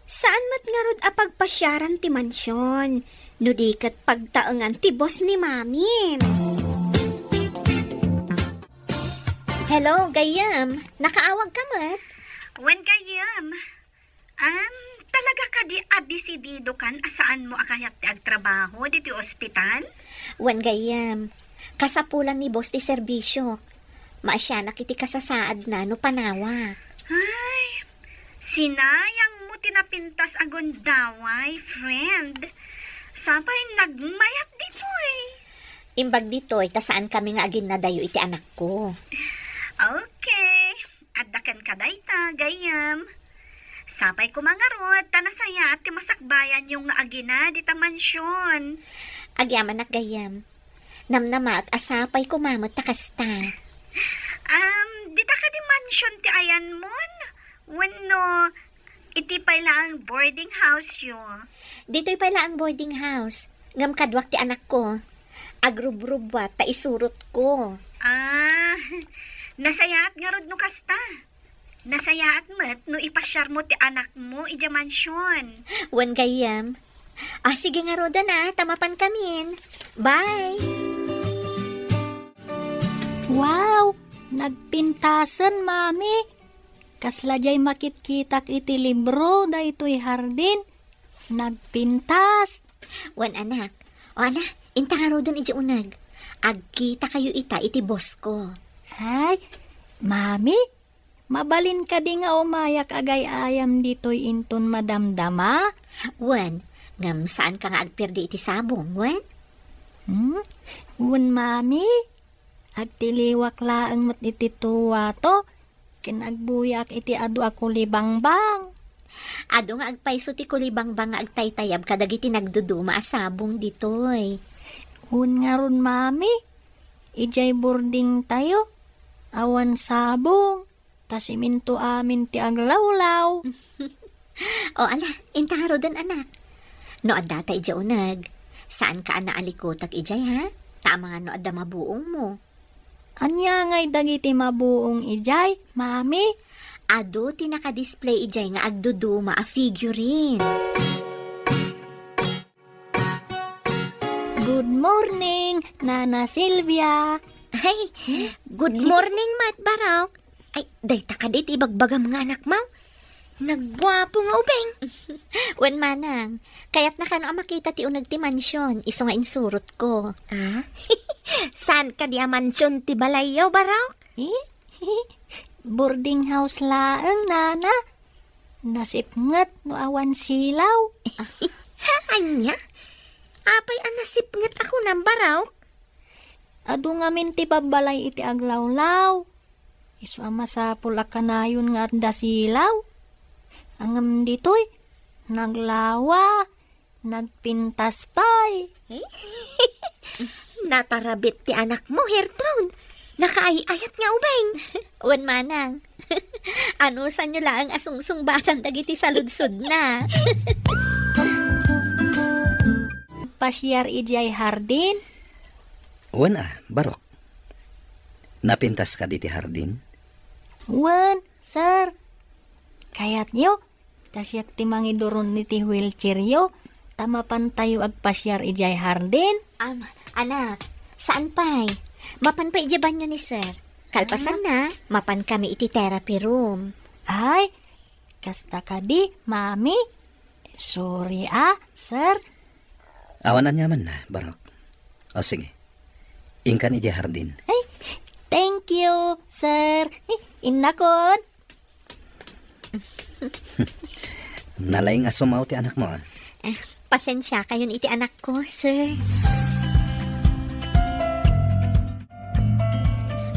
Saan met ngarud a pagpasiaran ti mansion, no di ket pagtaengan ti boss ni Mamim. Hello, gayyem. Nakaawagka met? Wen, gayyem. Am, talaga kadi a desididokan a saanmo a kayat ti agtrabaho ditoy ospital? Wen, gayyem. Kasapulan ni boss ti serbisiok. Maasianak iti kasasaadna no panawak. Ay, sinayangmo ti napintas a gundaway, friend. Sapay nagmayat ditoy. Imbag ditoy, ta saankami nga aginnadayo iti anakko. Okay. Adda kenka dayta, gayyem. Sapay koma ngarud, ta nasayaat ti masakbayanyo nga agina dita mansion. Agyamanak, gayyem. Namnamaek a sapay koma met ta kasta. Am, dita kadi mansion ti ayanmon? Wenno, iti pay laeng boarding house yo? Ditoy pay laeng boarding house. Ngem kaduak ti anakko. Agrubrubbuat ta isurotko. Ah, nasayaat ngarud no kasta. Nasayaat met no ipasiarmo ti anakmo idiay mansion. Wen, gayyem. Ah, sige ngaruden a, ta mapankamin. Bye! Wow! Nagpintasen, Mami. Kasla diay makitkitak iti libro daytoy hardin. Nagpintas. Wen, anak. O, ala, inta ngaruden idiay uneg. Agkitakayo ita iti boss ko. Ay, Mami, mabalin kadi nga umayak agay-ayam ditoy inton madamdama? Wen, ngem saanka nga agperdi iti sabong, wen? Hmm? Wen, Mami, agtiliwak laeng met iti tuwato ken agbuyaak iti adu a kulibangbang. Adu nga agpayso ti kulibangbang nga agtaytayab kadagiti nagduduma a sabong ditoy. Wen ngarud, Mami, idiay boardingtayo, awan sabong. Ta siminto amin ti aglawlaw. O, ala, inta ngaruden, anak. No addata idiay uneg, saanka a naalikutek idiay, ha? Ta amangan no adda mabuongmo. Ania ngay dagiti mabuong idiay, Mami? Adu ti nakadisplay idiay nga agduduma a figurine. Good morning, Nana Silvia. Ay, good morning met, Barok. Ay, dayta kadi ti ibagbagam nga anakmo? Nagguapo nga ubing. Wen manang, kayatna kano a makita ti uneg ti mansion, isu nga insurotko. Ah? Saan kadi a mansion ti balayyo, Barok? Eh? Boarding house laeng, Nana. Nasipnget no awan silaw. Ania? Apay a nasipnget a kunam, Barok? Adu ngamin ti babbalay iti aglawlaw. Isu a masapul a kanayon nga adda silaw. Ngem ditoy, naglawa, nagpintas pay. Eh? Natarabit ti anakmo, Gertrude. Nakaay-ayat nga ubing. Wen manang. Anusanyo laeng a sungsungbatan dagiti saludsodna. Pasiar idiay hardin? Wen a, Barok. Napintas kadi ti hardin? Wen, sir. Kayatyo, Ta siak ti mangiduron iti wheelchairyo, ta mapantayo agpasiar idiay hardin. Am, anak, saan pay? Mapan pay idiay banyo ni sir. Kalpasanna, mapan kami iti therapy room. Ay, kasta kadi, mami? Sorry, ah, sir. Awan aniamanna, Barok. O, sige. Inkan idiay hardin. Ay, thank you, sir. Ay, innakon. Nalaing a sumaw ti anakmo, ah. Eh, pasensiakayon iti anakko, sir.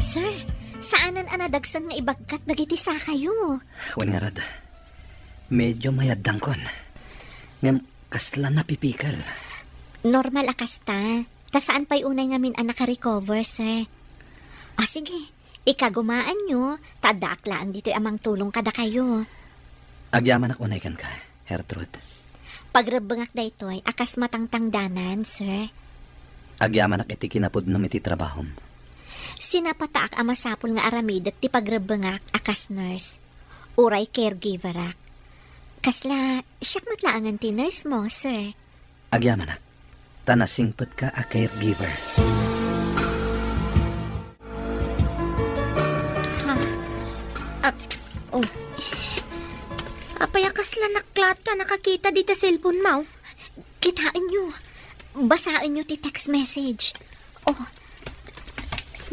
Sir, saanen a nadagsen nga ibagkat dagiti sakayo. Wen ngarud, medyo mayaddangkon. Ngem kasla napipikel. Normal a kasta. Ta saan pay unay ngamin a nakarecover, sir. Ah, sige. Ikagumaanyo, ta addaak laeng ditoy a mangtulong kadakayo. Agyamanak unay kenka, Gertrude. Pagrebbengak daytoy a kas matangtangdanan, sir. Agyamanak iti kinapudnom iti trabahom. Sinapataak a masapul nga aramidek ti pagrebbengak a kas nurse. Uray caregiverak. Kasla, siak met laengen ti nurse mo, sir. Agyamanak, ta nasingpetka a caregiver. Ha? Ap-, oh. Apay a kasla naklat ka nakakita dita cellphone mo? Kitaenyo. Basaenyo ti text message. Oh.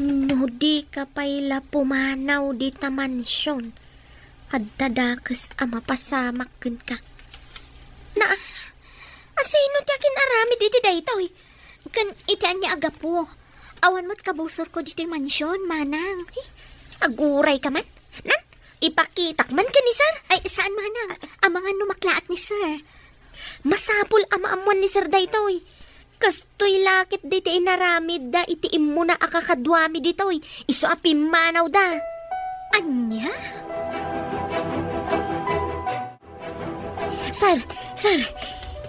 No dika pay la pumanaw dita mansion, adda dakes a mapasamak kenka. Na, asino ti akin-aramid iti daytoy? Ken iti ania a gapu? Awan met kabusorko ditoy mansion, manang. Eh, aguray ka man? Nan, ipakitak man ken ni sir? Ay, saan, manang. Amangan no maklaat ni sir. Masapul a maammuan ni sir daytoy. Kastoy la ket daytoy inaramidda iti immuna a kakaduami ditoy, isu a pimmanawda. Ania? Sir, sir,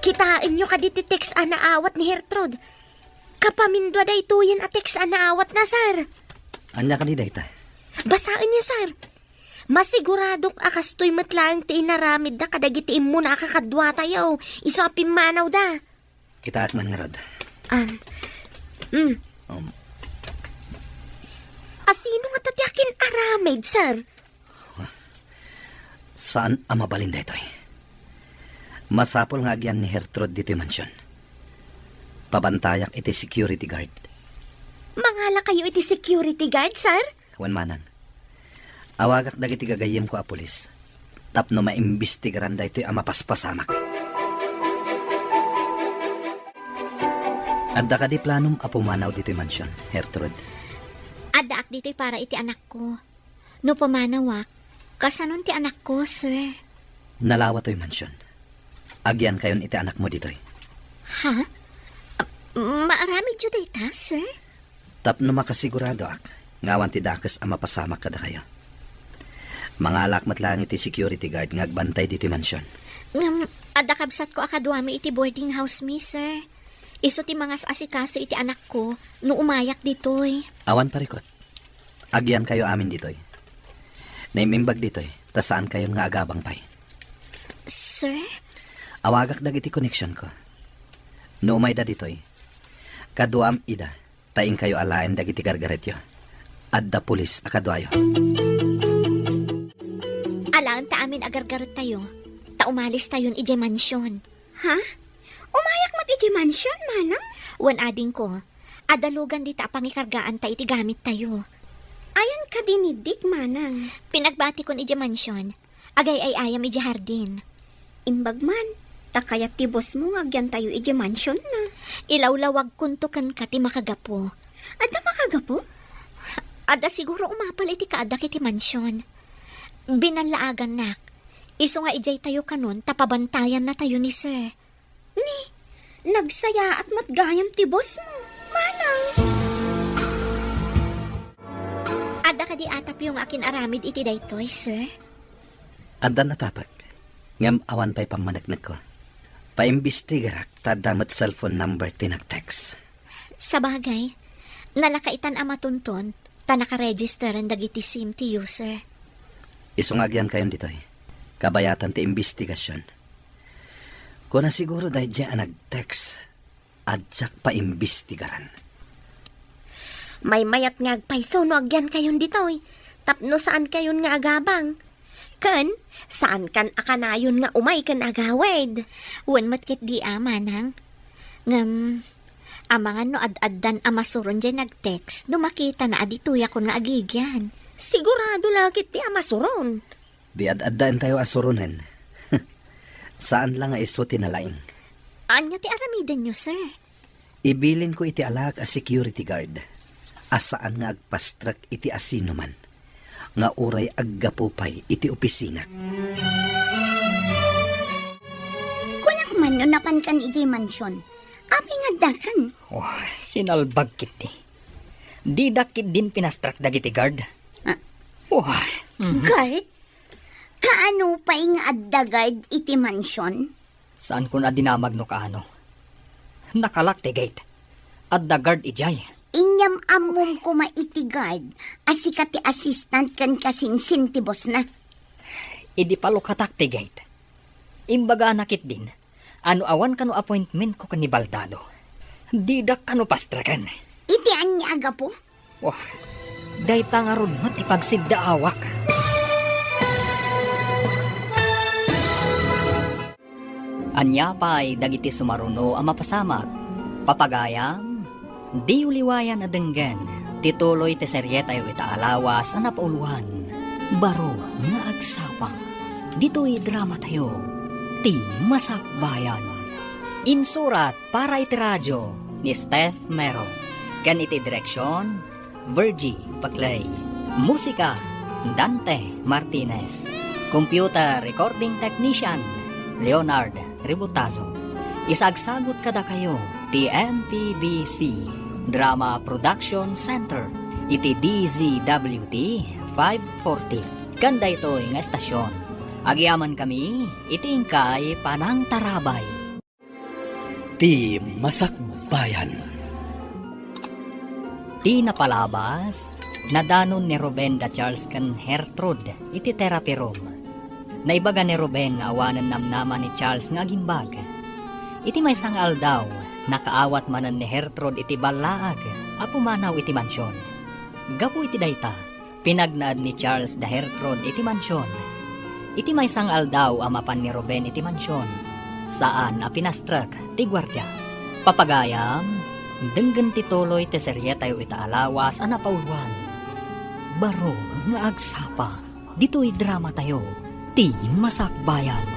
kitaenyo kadi ti text a naawat ni Gertrude? Kapamindua daytoyen a text a naawatna, sir. Ania kadi dayta? Basaenyo, sir. Masiguradok a kastoy met laeng ti inaramidda kadagiti immuna a kakaduatayo, isu a pimmanawda. Kitaak man ngarud. Um, mm. Um. Asino ngata ti akin-aramid, sir? Saan a mabalin daytoy. Masapul nga agyan ni Gertrude ditoy mansion. Pabantayak iti security guard. Mangalakayo iti security guard, sir? Wen manang. Awagak dagiti gagayyemko a pulis tapno maimbestigaran daytoy a mapaspasamak. Adda kadi planom a pumanaw ditoy mansion, Gertrude? Addaak ditoy para iti anakko. No pumanawak, kasanon ti anakko, sir? Nalawa toy mansion. Agyankayon iti anakmo ditoy. Ha? Ah, maaramidyo dayta, sir? Tapno makasiguradoak nga awan ti dakes a mapasamak kadakayo. Mangalak met laeng iti security guard nga agbantay ditoy mansion. Ngem, adda kabsatko a kaduami iti boarding house mi, sir. Isu ti mangas-asikaso iti anakko no umayak ditoy. Awan parikut. Agyankayo amin ditoy. Naim-imbag ditoy, ta saankayon nga agabang pay. Sir? Awagak dagiti koneksionko. No umayda ditoy, kaduam ida, ta inkayo alaen dagiti gargaretyo. Adda pulis a kaduayo. Alaen ta amin a gargarettayo, ta umalistayon idiay mansion. Ha? Umayak met idiay mansion, manang? Wen adingko, adda lugan dita a pangikargaanta iti gamittayo. Ayan kadi ni Dick, manang? Pinagbatikon idiay mansion, agay-ay-ayam idiay hardin. Imbag man, ta kayat ti boss mo nga agyantayo idiay mansion na. Ilawlawagkonto kenka ti makagapu. Adda makagapu? Adda siguro umapal iti kaaddak iti mansion. Binallaagannak. Isu nga idiaytayo kanon ta pabantayannatayo ni sir. Ni, nagsayaat met gayam ti boss mo, manang. Adda kadi atapyo nga akin-aramid iti daytoy, sir? Adda natapek, ngem awan pay pammaneknekko. Paimbestigarak ta adda met cellphone number ti nag-text. Sabagay, nalakaitan a matunton, ta nakaregisteren dagiti sim ti user. Isu nga agyankayon ditoy. Kabayatan ti imbestigasion. Kuna siguro daydiay a nag-text a diak paimbestigaran. Maymayat nga agpayso no agyankayon ditoy, tapno saankayon nga agabang. Ken, saankan a kanayon nga umay ken agawid. Wen met ketdi a, manang. Ngem, amangan no ad-addan a masuron diay nag-text no makitana a ditoyakon nga agigyan. Sigurado la ketdi a masuron. Di ad-addaentayo a suronen. Saan la nga isu ti nalaing. Ania ti aramidenyo, sir? Ibilinko iti alaak a security guard a saan nga agpastrek iti asinoman nga uray aggapu pay iti opisinak. Kunak man no napankan idiay mansion, apay nga addakan? Oh, sinalbag ketdi. Didak ketdin pinastrek dagiti guard. Ah. Oh, mhm. Guard? Kaano pay nga adda guard iti mansion? Saankon a dinamag no kaano. Nakalak ti gate. Adda guard idiay. Inyam-ammom koma iti guard a sika ti assistant ken kasinsin ti bossna. Idi palukatak ti gate, imbagana ketdin a no awan kano appointmentko ken ni Baldado, didak kano pastreken. Iti ania a gapu? Wah, dayta ngarud met ti pagsiddaawak. Ania pay dagiti sumaruno a mapasamak? Papagayam, diyo liwayan a denggen ti tuloy ti serietayo ita a lawas a napauluan, Baro nga Agsapa. Ditoy dramatayo, Ti Masakbayan. Insurat para iti radio ni Steph Mero, ken iti direksion, Virgie Paclay. Musika, Dante Martinez. Computer recording technician, Leonard Ributazo. Isagsagut kadakayo ti M P B C Drama Production Center iti D Z W T five forty. Ken daytoy nga estasion, agyamankami iti inkay panangtarabay. Ti Masakbayan. Ti napalabas, nadanon ni Ruben da Charles ken Gertrude iti therapy room. Naibaga ni Ruben nga awanen namnama ni Charles nga agimbag. Iti maysa nga aldaw, nakaawat manen ni Gertrude iti ballaag a pumanaw iti mansion. Gapu iti dayta, pinagnaed ni Charles da Gertrude iti mansion. Iti maysa nga aldaw a mapan ni Ruben iti mansion, saan a pinastrek ti guardia. Papagayam, denggen ti tuloy ti serietayo ita a lawas a napauluan, Baro nga Agsapa. Ditoy dramatayo, Ti Masakbayan.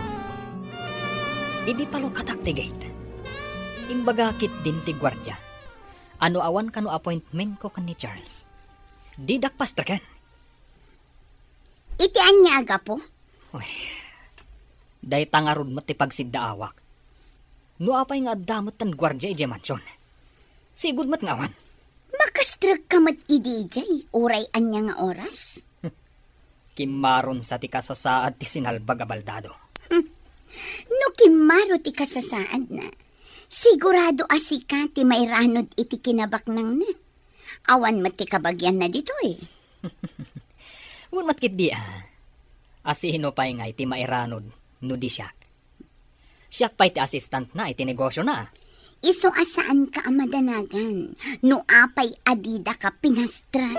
Idi palukatak ti gate, imbaga ketdin ti guardia a no awan kano appointmentko ken ni Charles, didak pastreken. Iti ania a gapu? Uy, dayta ngarud met ti pagsiddaawak. No apay nga adda met ti guardia idiay mansion, sigud met nga awan. Makastrekka met idi idiay, uray ania nga oras? Kimmaron sa ti kasasaad ti sinalbag a baldado. Hmm. No kimmaro ti kasasaadna, sigurado a sika ti mairanod iti kinabaknangna. Awan met ti kabagianna ditoy. Wen met ketdi a. A sino pay ngay ti mairanod no di siak? Siak pay ti assistantna iti negosiona. Isu a saanka a madanagan no apay a didaka pinastrek.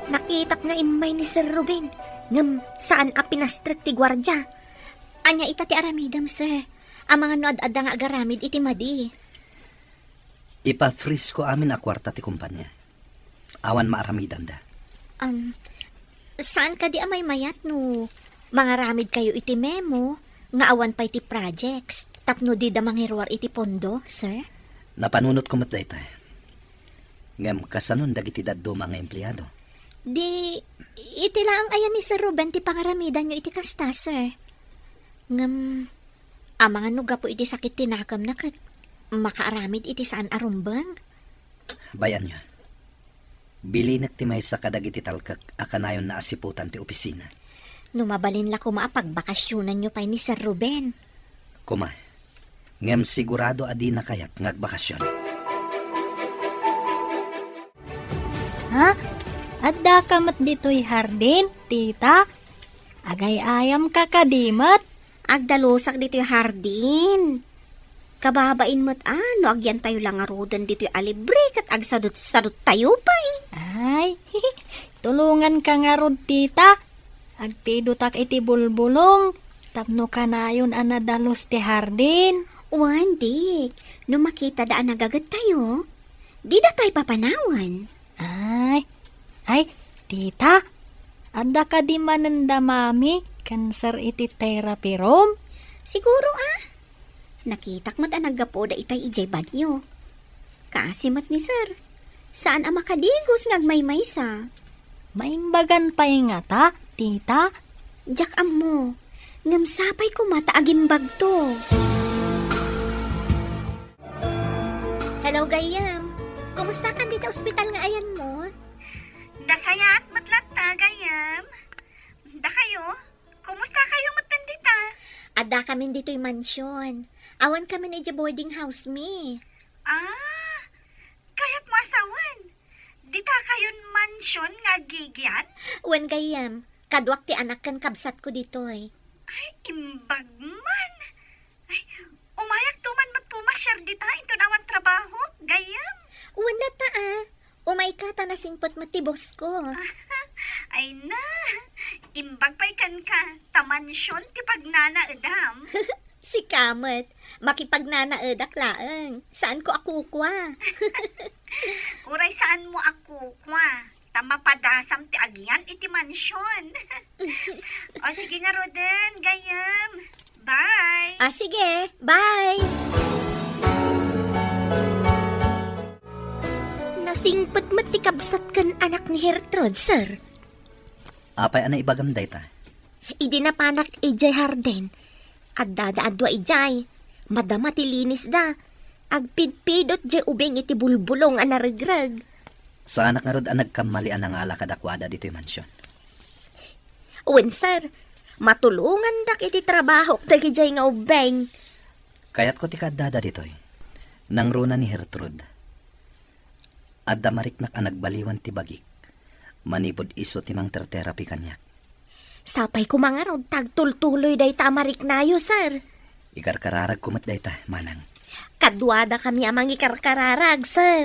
Nakitak nga immay ni Sir Ruben, ngem saan a pinastrek ti guardia. Ania ita ti aramidem, sir? Amangan no ad-adda nga agaramid iti madi. Ipa-freeze ko amin a kuarta ti kompania. Awan maaramidanda. Um, saan kadi a maymayat no mangaramidkayo iti memo nga awan pay ti projects tapno dida mangiruar iti pondo, sir? Napanunotko met dayta. Ngem kasanon dagiti dadduma nga empleado? Di, iti laeng aya ni Sir Ruben ti pangaramidanyo iti kasta, sir. Ngem, amangan no gapu iti sakit ti nakemna ket makaaramid iti saan a rumbeng? Bay-anyo. Bilinek ti maysa kadagiti talkek a kanayonna a siputan ti opisina. No mabalin la koma a pagbakasionanyo pay ni Sir Ruben. Koma, ngem sigurado a dina kayat nga agbakasion. Ha? Addaka met ditoy hardin, tita? Agay-ayamka kadi met? Agdalusak ditoy hardin. Kababain met a no agyantayo la ngaruden ditoy a libre ket agsadut-saduttayo pay. Ay, tulonganka ngarud, tita. Agpidotak iti bulbulong tapno kanayon a nadalus ti hardin. Wen, dik, no makitada a nagagettayo, dida tay papanawen. Ay, ay, tita, adda kadi manen da mami ken sir iti therapy room? Siguro a. Nakitak met a naggapuda itay idiay banyo. Kaasi met ni sir. Saan a makadigos nga agmaymaysa. Maimbagan pay ngata, tita? Diak ammo. Ngem sapay koma ta agimbagto. Hello, gayyem. Kumusta kan dita ospital nga ayanmo? Nasayaat met latta, gayyem. Dakayo? Kumusta kayo met dita? Adda kamin ditoy mansion. Awan kamin idiay boarding house mi. Ah, kayatmo a sawen? Dita kayon mansion nga agigian? Wen, gayyem. Kaduak ti anak ken kabsatko ditoy. Ay, imbag man. Ay, umayakto man met pumasiar dita inton awan trabaho, gayyem? Wen latta a. Umayka ta nasingpet met ti boss ko. Ay na, imbag pay kenka, ta mansion ti pagnanaedam. Sika met, makipagnanaedak laeng. Saanko a kukua. Uray saanmo a kukua, ta mapadasam ti agian iti mansion. O sige ngaruden, gayyem. Bye! Ah, sige. Bye! Nasingpet met ti kabsat ken anak ni Gertrude, sir. Apay a naibagam dayta? Idi napanak idiay hardin, addada a dua idiay. Madama ti linisda. Agpidpidot diay ubing iti bulbulong a naregreg. Saanak ngarud a nagkammali a nangala kadakuada ditoy mansion. Wen, sir. Matulongandak iti trabahok dagidiay nga ubbing. Kayatko ti kaaddada ditoy. Nangruna ni Gertrude. Adda mariknak a nagbaliwan ti bagik. Manipud isu ti mangterterapi kaniak. Sapay koma ngarud ta agtultuloy dayta a mariknayo, sir. Ikarkararagko met dayta, manang. Kaduadakami a mangikarkararag, sir.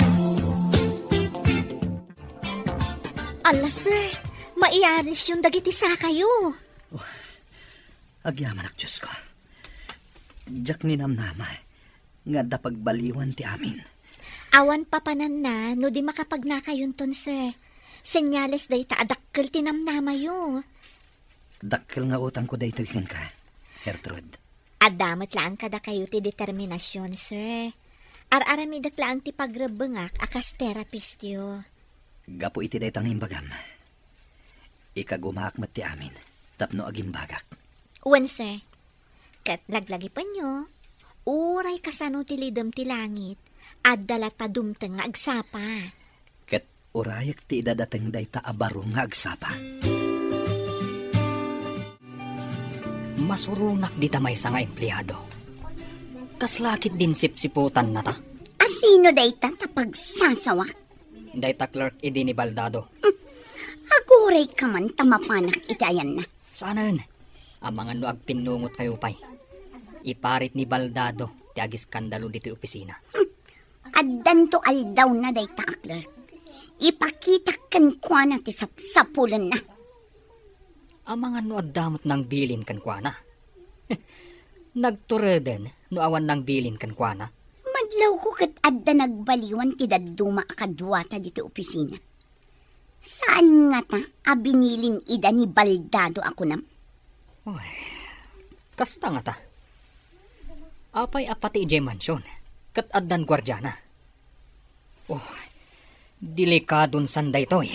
Ala, sir, maiarisyon dagiti sakayo. Oh, agyamanak, Diosko. Diak ninamnama nga adda pagbaliwan ti amin. Awan papananna no di makapagnakayonton, sir. Senyales dayta a dakkel ti namnamayo. Dakkel nga utangko daytoy kenka, Gertrude. Adda met laeng kadakayo ti determinasyon, sir. Ar-aramidek laeng ti pagrebbengak a kas therapistyo. Gapu iti dayta nga imbagam, ikagumaak met ti amin tapno agimbagak. Wen, sir. Ket laglagipenyo, uray kasano ti lidem ti langit, adda latta dumteng nga agsapa. Ket urayek ti idadateng dayta a baro nga agsapa. Masuronak dita maysa nga empleado. Kasla ketdin sipsiputannata? A sino dayta ta pagsasawak? Dayta clerk idi ni Baldado. Agurayka man ta mapanak iti ayanna. Saanen. Amangan no agpinnungotkayo pay. Iparit ni Baldado ti agiskandalo ditoy opisina. Addanto aldawna dayta a clerk. Ipakitak kenkuana ti sapsapulenna. Amangan no adda met nangbilin kenkuana. Nagtureden no awan nangbilin kenkuana. Madlawko ket adda nagbaliwan ti dadduma a kaduata ditoy opisina. Saan ngata a binilin ida ni Baldado a kunam? Uy, kasta ngata. Apay a pati idiay mansion, ket addan guardiana? Oh, delikadon san daytoy.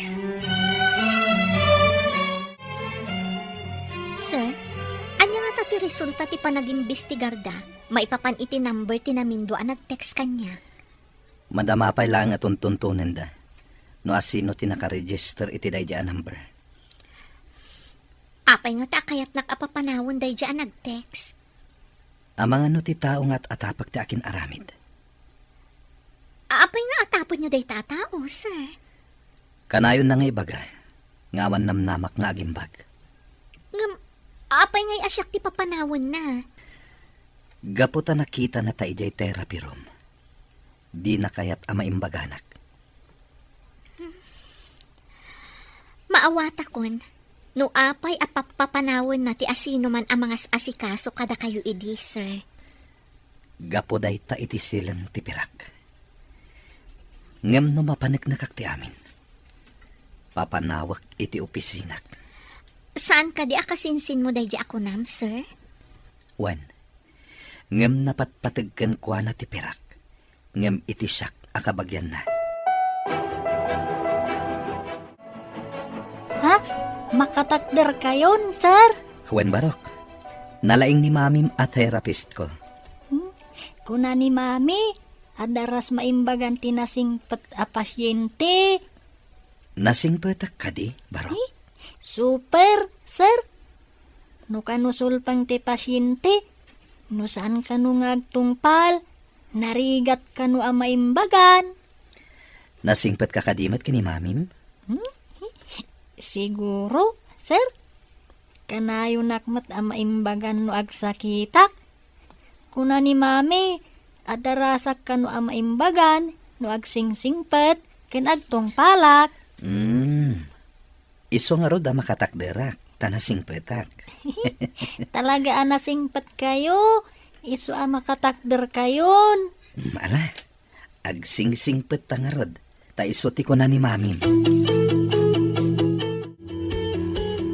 Sir, ania ngata ti resulta ti panagimbestigarda maipapan iti number ti namindua a nag-text kaniak? Madama pay laeng a tuntuntonenda no asino ti nakaregister iti daydiay a number. Apay ngata a kayatnak a papanawen daydiay a nag-text? Amangan no ti tao nga at-atapek ti akin-aramid. Apay nga atapenyo dayta a tao, sir? Kanayon na nga ibaga nga awan namnamak nga agimbag. Ngem, apay ngay a siak ti papanawenna? Gapu ta nakitana ta idiay therapy room, dina kayat a maimbaganak. Maawatakon no apay a pappapanawenna ti asinoman a mangas-asikaso kadakayo idi, sir. Gapu dayta iti silen ti pirak. Ngem no mapaneknekak ti amin, papanawek iti opisinak. Saan kadi a kasinsinmo daydi a kunam, sir? Wen, ngem napatpateg kenkuana ti pirak, ngem iti siak a kabagianna. Ha? Makatakderkayon, sir? Wen, Barok. Nalaing ni Mamim a therapist ko. Hmm? Kuna ni Mami, adda ras maimbagan ti nasingpet a pasyente. Nasingpetak kadi, Barok? Eh, super, sir. No kano sulpeng ti pasyente, no saan kano nga agtungpal, narigat kano a maimbagan. Nasingpetka kadi met ken ni Mamim? Hmm? Siguro, sir. Kanayonak met a maimbagan no agsakitak. Kuna ni Mami, adda rasak kano a maimbagan no agsingsingpet ken agtungpalak. Hmm. Isu ngarud a makatakderak, ta nasingpetak. Talaga a nasingpetkayo, isu a makatakderkayon. Hmm, ala, agsingsingpet ta ngarud, ta isu ti kuna ni Mamim.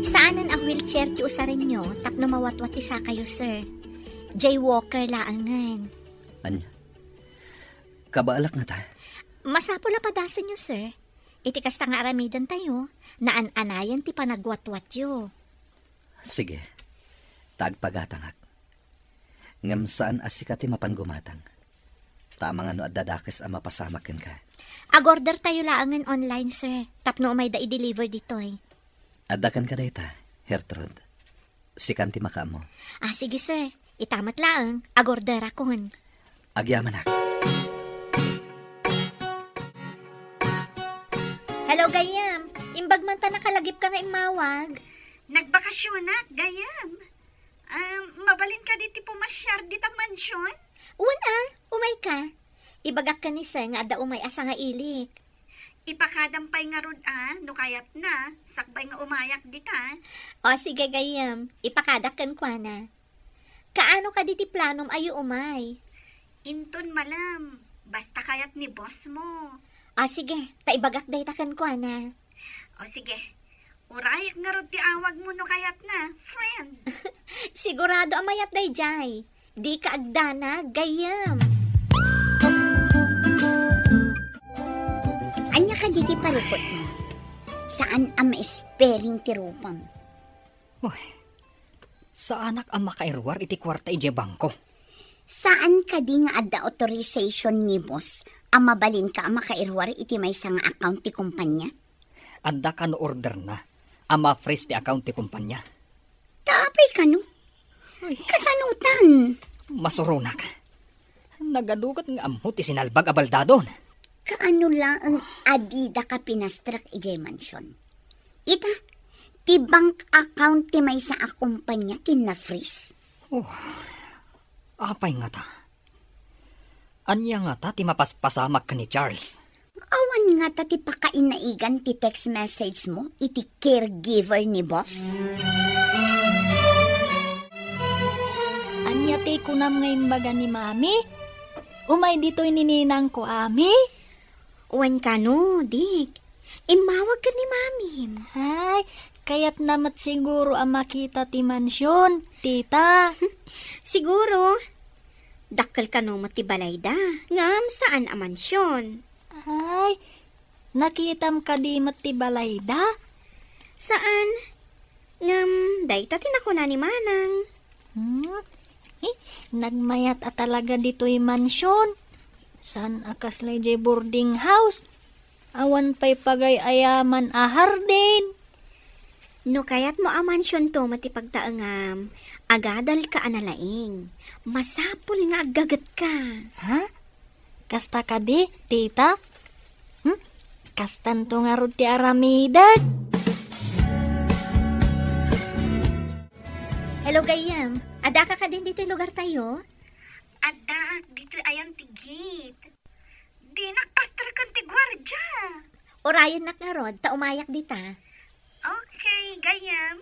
Saanen a wheelchair ti usarenyo tapno mawatwat ti sakayo, sir. Jaywalker laengen. Ania? Kabaelak ngata? Masapul a padasenyo, sir. Iti kasta nga aramidentayo, naan-anayen ti panagwatwatyo. Sige, ta agpagatangak. Ngem saan a sika ti mapan gumatang. Ta amangan no adda dakes a mapasamak kenka. Agordertayo laengen online, sir, tapno umayda i-deliver ditoy. Adda kenka dayta, Gertrude. Sikan ti makaammo. Ah, sige, sir. Ita met laeng, agorderakon. Agyamanak. Hello, gayyem. Imbag man ta nakalagipka nga immawag. Nagbakasionak, gayyem. Ah, mabalin kadi ti pumasyar dita mansion? Wen a, umayka. Ibagak ken ni sir nga adda umay a sangailik. Ipakadam pay ngarud a, no kayatna, sakbay nga umayak dita. O, sige, gayyem. Ipakadak kenkuana. Kaano kadi ti planom a umay? Inton malem, basta kayat ni boss mo. O, sige, ta ibagak dayta kenkuana. O, sige. Urayek ngarud ti awagmo no kayatna, friend. Sigurado a mayat daydiay. Dika agdanag, gayyem. Ania kadi ti parikutmo? Saan a maespering ti rupam? Uy, saanak a makairuar iti kuarta idiay bangko. Saan kadi nga adda authorization ni boss a mabalinka a makairuar iti maysa nga account ti kumpanya? Adda kano orderna a ma-freeze ti account ti kumpanya. Ta apay kano? Uy. Kasanotan? Masuronak. Nagadu ket nga ammo ti sinalbag a baldadon. Kaano laeng a didaka pinastrak idiay mansion? Ita, ti bank account ti maysa a kumpanya ti na-freeze. Oh, apay ngata? Ania ngata ti mapaspasamak ken ni Charles? Awan ngata ti pakainaigan ti text message mo iti caregiver ni boss? Ania ti kunam nga imbaga ni Mami? Umay ditoy ni ninangko, Ami? Wen kano, Dik. Immawag ken ni Mamim. Ay, kayatna met siguro a makita ti mansion, tita. Siguro. Dakkel kano met ti balayda, ngem saan a mansion. Ay, nakitam kadi met ti balayda? Saan. Ngem dayta ti nakuna ni Manang. Hmm? Eh, nagmayat a talaga ditoy mansion. Saan a kasla idiay boarding house? Awan pay pagay-ayaman a hardin. No kayatmo a mansionto met ti pagtaengam, agadalka a nalaing. Masapul nga aggagetka. Ha? Kasta kadi, tita? Hmm? Kastanto ngarud ti aramidek. Hello, gayyem. Adda ka kadin ditoy lugar tayo? Adda, ditoy ayan ti gate. Dinak pasterken ti guardia. Urayennak ngarud, ta umayak dita. Okay, gayyem.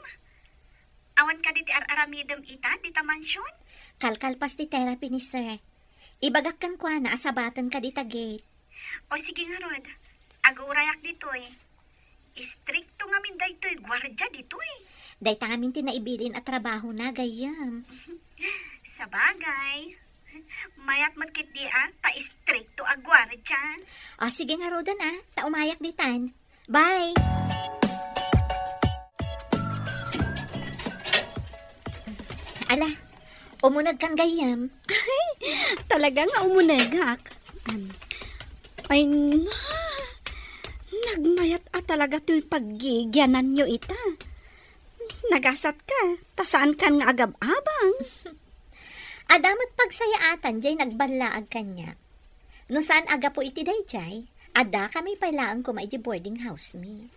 Awan kadi ti ar-aramidem ita, dita mansion? Kalkalpas ti therapy ni sir. Ibagak kenkuana a sabaten kadi ta gate. O sige ngarud, aguurayak ditoy. Istrikto ngamin daytoy guardia ditoy. Dayta ngamin ti naibilin a trabahona, gayyem. Sabagay. Mayat met ketdi a, ta istrikto a guardia. O, sige ngaruden a, ta umayak ditan. Bye! Ala, umunegkan gayyem. Ay, talaga nga umunegak. Am, ay, na, nagmayat a talaga toy paggigiananyo ita. Nagasat ka, ta saan kan nga agab-abang. Adda met pagsayaatan jay nagballaag kaniak. No saan a gapu iti dayjay, adda kami pay laeng koma iti boarding house mi.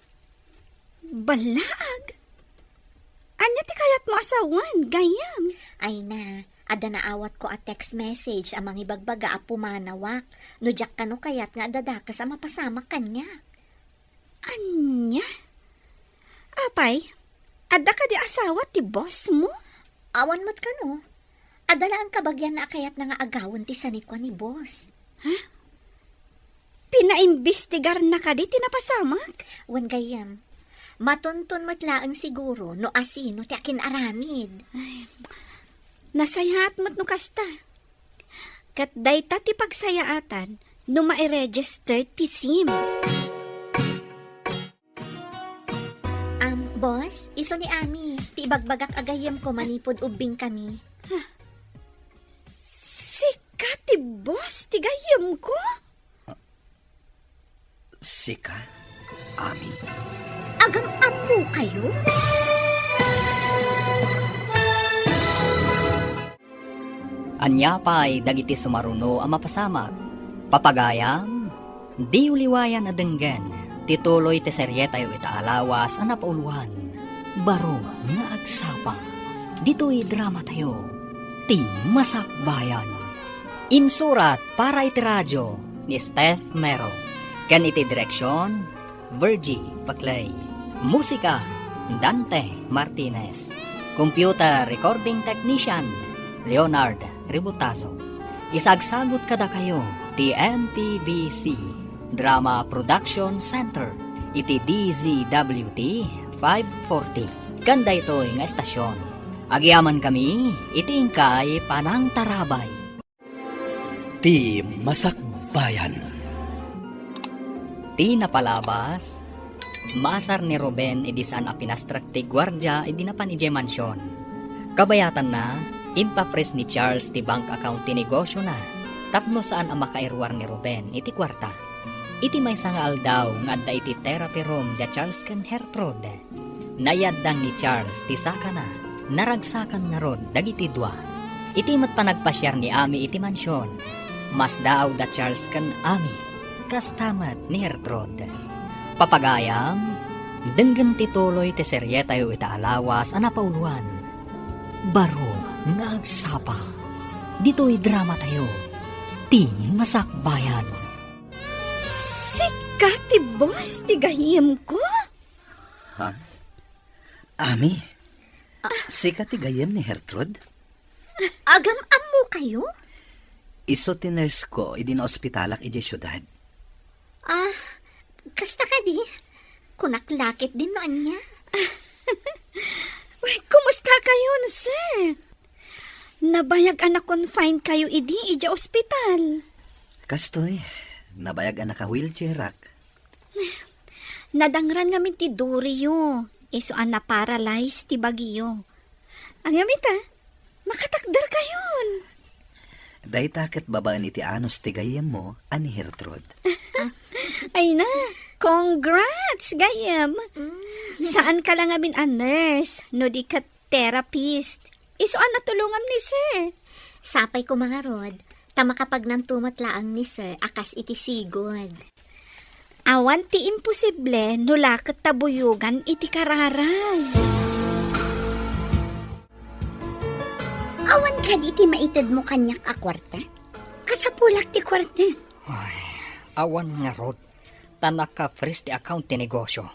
Ballaag? Ania ti kayatmo a sawen, gayyem? Ay na, adda naawatko a text message a mangibagbaga a pumanawak no diak kano kayat nga adda dakes a mapasamak kaniak. Ania? Apay, adda kadi asawa ti boss mo? Awan met kano. Adda laeng kabagianna a kayatna nga agawen ti sanikua ni boss. Ha? Pinaimbestigarna kadi ti napasamak? Wen gayyem, matunton met laeng siguro no asino ti akin-aramid. Ay, nasayaat met no kasta. Ket dayta ti pagsayaatan no mai-register ti sim. Am, boss, isu ni Ami, ti ibagbagak a gayyemko manipud ubbing kami. Sika ti boss ti gayyemko? Sika, Ami? Agam-ammo kayo? Ania pay dagiti sumaruno a mapasamak? Papagayam, diyo liwayan a denggen ti tuloy ti serietayo ita a lawas a napauloan, Baro nga Agsapa. Ditoy dramatayo, Ti Masakbayan. Insurat para iti radio ni Steph Mero, ken iti direksion, Virgie Paclay. Musika, Dante Martinez. Computer Recording Technician, Leonard Ributazo. Isagsagut kadakayo ti M P B C Drama Production Center iti D Z W T five forty. Ken daytoy nga estasion, agyamankami iti inkay panangtarabay. Ti Masakbayan. Ti napalabas, maasar ni Ruben idi saan a pinastrek ti guardia idi napan idiay mansion. Kabayatanna, impapres ni Charles ti bank account ti negosiona tapno saan a makairuar ni Ruben iti kuarta. Iti maysa nga aldaw nga adda iti therapy room da Charles ken Gertrude, naiyaddang ni Charles ti sakana. Naragsakan ngarud dagiti dua. Iti met panagpasiar ni Ami iti mansion, masdaaw da Charles ken Ami, kasta met ni Gertrude. Papagayam, denggen ti tuloy ti serietayo ita a lawas a napauloan, Baro nga Agsapa. Ditoy dramatayo, Ti Masakbayan. Sika ti boss ti gayyemko? Ha? Ami, sika ti gayyem ni Gertrude? Agam-ammo kayo? Isu ti nurse ko idi naospitalak idiay siudad. Ah, kasta kadi? Kunak la ketdin no ania. Uy, kumusta kayon, sir? Nabayag a na-confine kayo idi idiay ospital. Kastoy, nabayag a naka-wheelchairak. Nadangran ngamin ti duriyo, isu a na-paralyze ti bagiyo. Ngem ita, makatakder kayon. Dayta ket babaen iti anus ti gayyemmo a ni Gertrude. Ay na, congrats, gayyem. Mm. Saan ka la ngamin a nurse, no di ket therapist. Isu a natulongam ni sir. Sapay ko mangarud, ta makapagnanto met laeng ni sir a kas iti sigud. Awan ti imposible no la ket ta buyogan iti kararay. Awan kadi ti maitedmo kaniak a kuarta? Kasapulak ti kuarta. Ay, awan ngarud, ta naka-freeze ti account ti negosyo.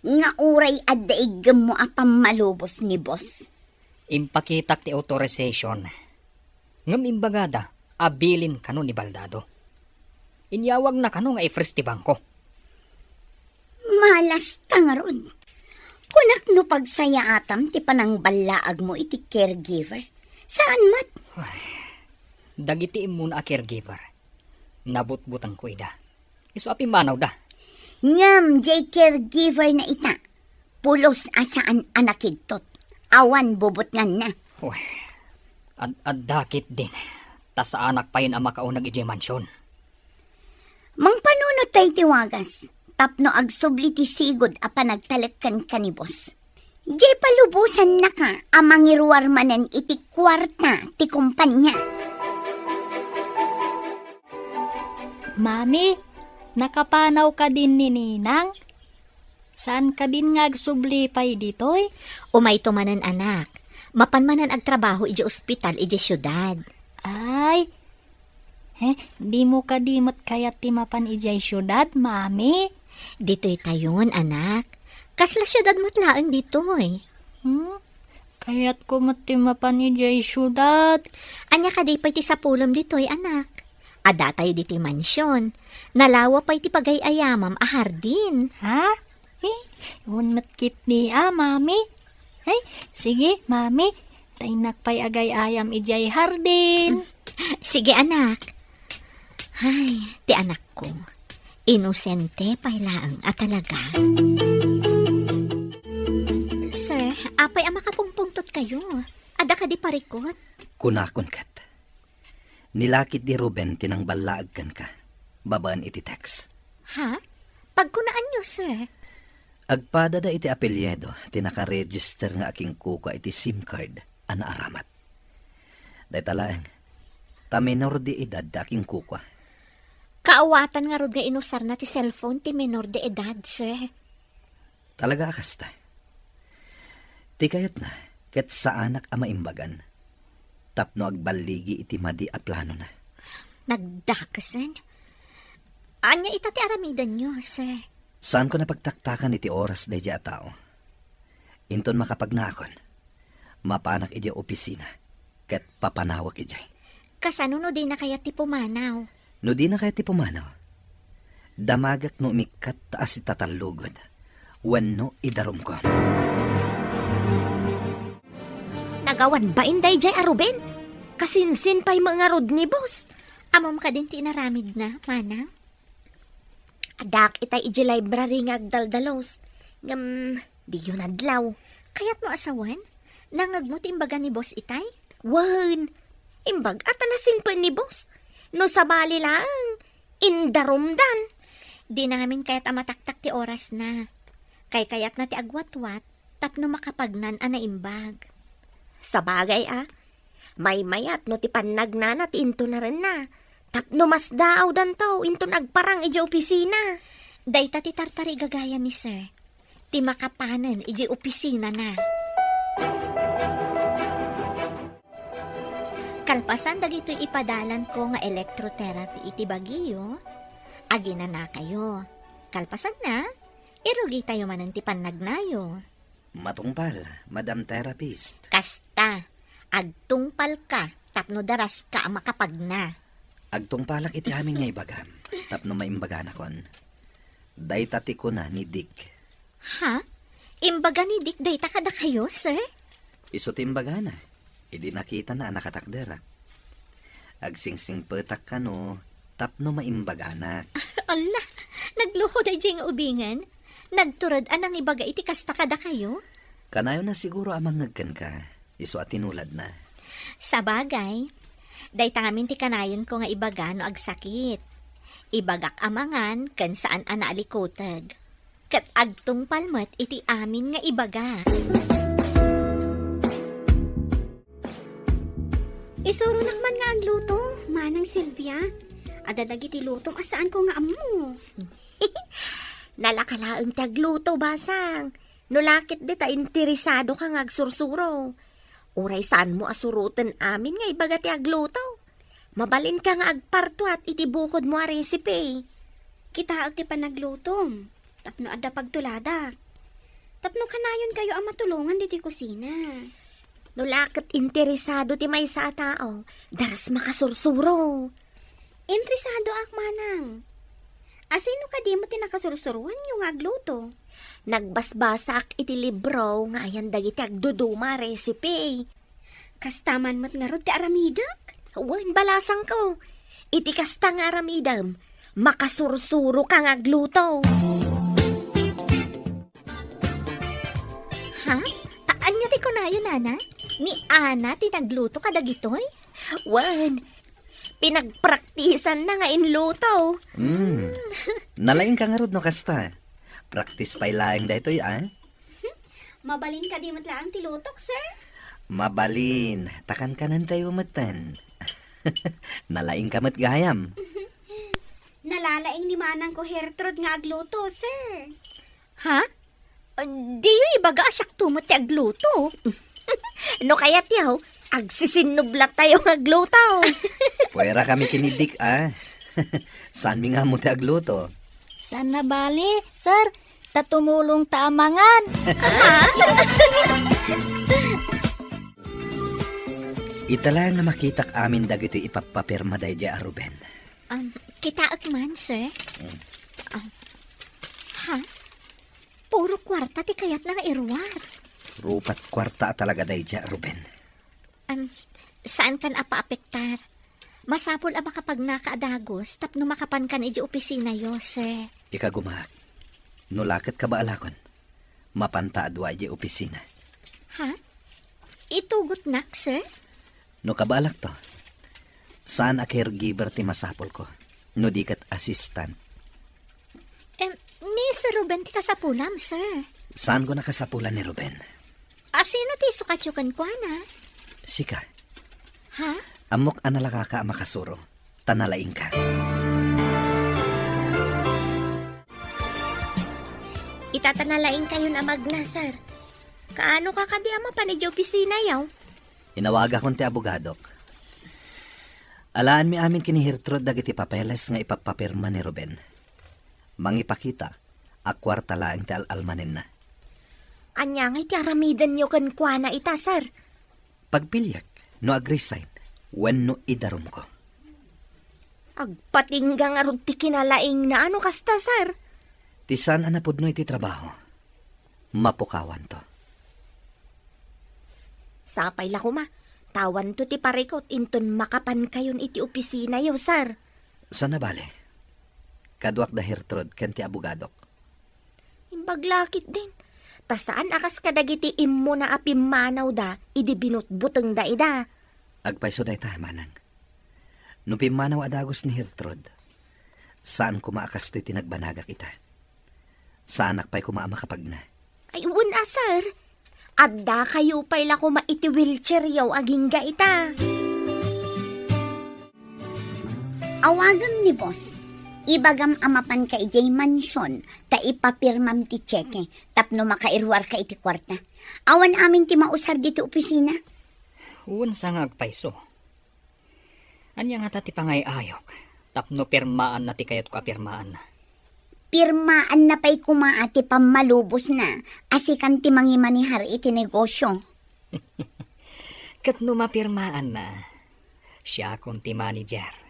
Nga uray adda iggemmo a pammalubos ni boss. Impakitak ti authorization. Ngem imbagada a bilin kano ni Baldado. Inyawagna kano nga i-freeze ti bangko. Malasta ngarud. Kunak no pagsayaatam ti panangballaagmo iti caregiver. Saan met? Ay, dagiti immuna a caregiver, nabutbutangko ida. Isu a pimmanawda. Ngem diay caregiver na ita, pulos a saan a nakidtot. Awan bubutnganna. Uy, ad-, adda ketdin, ta saanak payen a makauneg idiay mansion. Mangpanunot tay ti wagas, tapno agsubli ti sigud a panagtalek kenka ni boss. Diay palubosannaka a mangiruar manen iti kuarta ti kumpanya. Mami, nakapanaw kadin ni Ninang? Saan kadin nga agsubli pay ditoy? Umayto manen, anak. Mapan manen agtrabaho idiay ospital idiay siudad. Ay, eh, dimo kadi met kayat ti mapan idiay siudad, Mami? Ditoytayon, anak. Kasla siudad met laeng ditoy. Hmm? Kayatko met ti mapan idiay siudad. Ania kadi pay ti sapulem ditoy, anak? Addatayo ditoy mansion. Nalawa pay ti pagay-ayamam a hardin. Ha? Eh, wen met ketdi a, Mami. Ay, sige, Mami. Ta innak pay agay-ayam idiay hardin. Sige, anak. Ay, ti anakko. Inosente pay laeng a talaga. Sir, apay a makapungpungtotkayo? Adda kadi parikut? Kunakon ket. Ni lakit di Ruben ti nangballaag kenka, babaen iti text. Ha? Pagkunaanyo, sir? Agpadada iti apelyido ti nakaregister nga akinkukua iti SIM card a naaramat. Dayta laeng, ta menor de edad ti akinkukua. Kaawatan ngarud nga inusarna ti cellphone ti menor de edad, sir. Talaga a kasta. Ti kayatna, ket saanak a maimbagan tapno agballigi iti madi a planona. Nagdakesen? Ania ita ti aramidenyo, sir? Saanko napagtaktakan iti oras daydiay a tao. Inton makapagnaakon, mapanak idiay opisina ket papanawek idiay. Kasano no dina kayat ti pumanaw? No dina kayat ti pumanaw, damagek no umikkat ta asitatallugen wenno idarumko. Nagawan bain daydiay a Ruben? Kasinsin pay met ngarud ni boss. Ammom kadin ti inaramidna, manang? Addaak itay idiay library nga agdaldalos. Ngem, diyo nadlaw. Kayatmo a sawen? Nangngegmo ti imbaga ni boss itay? Wen, imbag-a ta nasingpet ni boss. No sabali laeng, indarumdan. Dina ngamin kayat a mataktak ti orasna. Kaykayatna ti agwatwat tapno makapagnan a naimbag. Sabagay a, maymayat no ti pannagnana ti intunarenna tapno masdaawdanto inton agparang idiay opisina. Dayta ti tartarigagayan ni Sir, ti makapanen idiay opisinana. Kalpasan dagitoy ipadalanko nga electrotherapy iti bagiyo, aginanakayo. Kalpasanna, irugitayo manen ti pannagnayo. Matungpal, Madam Therapist. Kasta, agtungpalka tapno daraska a makapagna. Agtungpalak iti amin nga ibagam tapno maimbaganakon. Dayta ti kuna ni Dick. Ha? Imbaga ni Dick dayta kadakayo, sir? Isu ti imbagana idi nakitana a nakatakderak. Agsingsingpetak kano tapno maimbaganak. Alla, nagluko daydiay nga ubingen. Nagtured a nangibaga iti kasta kadakayo? Kanayon a siguro a mangngeg kenka, isu a tinuladna. Sabagay, dayta ngamin ti kanayenko nga ibaga no agsakit. Ibagak a mangan ken saan a naalikuteg. Ket agtungpal met iti amin nga ibaga. Isuronak man nga agluto, Manang Silvia. Adda dagiti lutom a saanko nga ammo. Nalaka laeng ti agluto, basang. No la ket dita interesado ka nga agsursuro. Uray saanmo a suroten amin nga ibaga ti agluto. Mabalinka nga agpartuat iti bukodmo a recipe. Kitaek ti panaglutom, tapno adda pagtuladak. Tapno kanayonkayo a matulongan ditoy kusina. No la ket interesado ti maysa a tao, daras makasursuro. Interesadoak, manang. Asino kadi met ti nakasursuroanyo nga agluto? Nagbasbasaak iti libro nga ayan dagiti agduduma a recipe. Kasta man met ngarud ti aramidek? Wen, balasangko. Iti kasta nga aramidem, makasursuroka nga agluto. Ha? A-, ania ti kunayo, nana? Ni Ana ti nagluto kadagitoy? Wen, pinagpraktisanna nga inluto. Hmm. Nalaingka ngarud no kasta. Practice pay laeng daytoy, a? Mabalin kadi met laeng ti lutok, sir? Mabalin. Ta kankanentayo metten. Nalaingka met gayam. Nalalaing ni manangko Gertrude nga agluto, sir. Ha? Diyo ibaga a siakto met ti agluto? No kayatyo, agsisinnublattayo nga agluto. Puwera kami ken ni Dick, a. Saanmi nga ammo ti agluto. Saan a bale, sir. Ta tumulongta a mangan. Ita la nga makitak amin dagitoy ipappapirma daydiay a Ruben. Um, kitaek man, sir. Mm. Um, ha? Puro kuarta ti kayatna nga iruar. Rupat kuarta a talaga daydiay a Ruben. Um, saankan a paapektar. Masapul a makapagnaka a dagus tapno makapankan idiay opisinayo, sir. Ikagumaak. No la ket kabaalakon, mapanta a dua idiay opisina. Ha? Itugotnak, sir? No kabaalakto, saan a caregiver ti masapulko, no di ket assistant. Em, ni Sir Ruben ti kasapulam, sir. Saanko a kasapulan ni Ruben? Asino ti isukatyo kenkuana? Sika. Ha? Ammok a nalakaka a makasuro, ta nalaingka. Ita ta nalaingkayon a magna, sir. Kaano ka kadi a mapan idiay opisinayo? Inawagakon ti abogadok. Alaanmi amin ken ni Gertrude dagiti papeles nga ipappapirma ni Ruben. Mangipakita a kuarta laeng ti al-almanenna. Ania ngay ti aramidenyo kenkuana ita, sir? Pagpiliek no agresign wenno idarumko. Agpatingga ngarud ti kinalaingna no kasta, sir. Ti saan a napudno iti trabaho, mapukawanto. Sapay la koma, ta awanto ti parikut inton makapankayon iti opisinayo, sir. Saan a bale. Kaduak da Gertrude ken ti abogadok. Imbag la ketdin. Ta saan a kas kadagiti immuna a pimmanawda idi binutbutengda ida. Agpayso dayta, manang. No pimmanaw a dagus ni Gertrude, saan koma a kastoy ti nagbanagak ita. Saanak pay koma a makapagna. Ay, wen a, sir. Addakayo pay la koma iti wheelchairyo agingga ita. Awagam ni boss. Ibagam a mapanka idiay mansion ta ipapirmam ti tseke tapno makairuarka iti kuarta. Awan amin ti mausar ditoy opisina. Wen sa nga agpayso. Ania ngata ti pangay-ayok tapno pirmaanna ti kayatko a pirmaanna? Pirmaanna pay koma a ti pammalubosna a sikan ti mangimanehar iti negosio. Ket no mapirmaanna, siakon ti manager.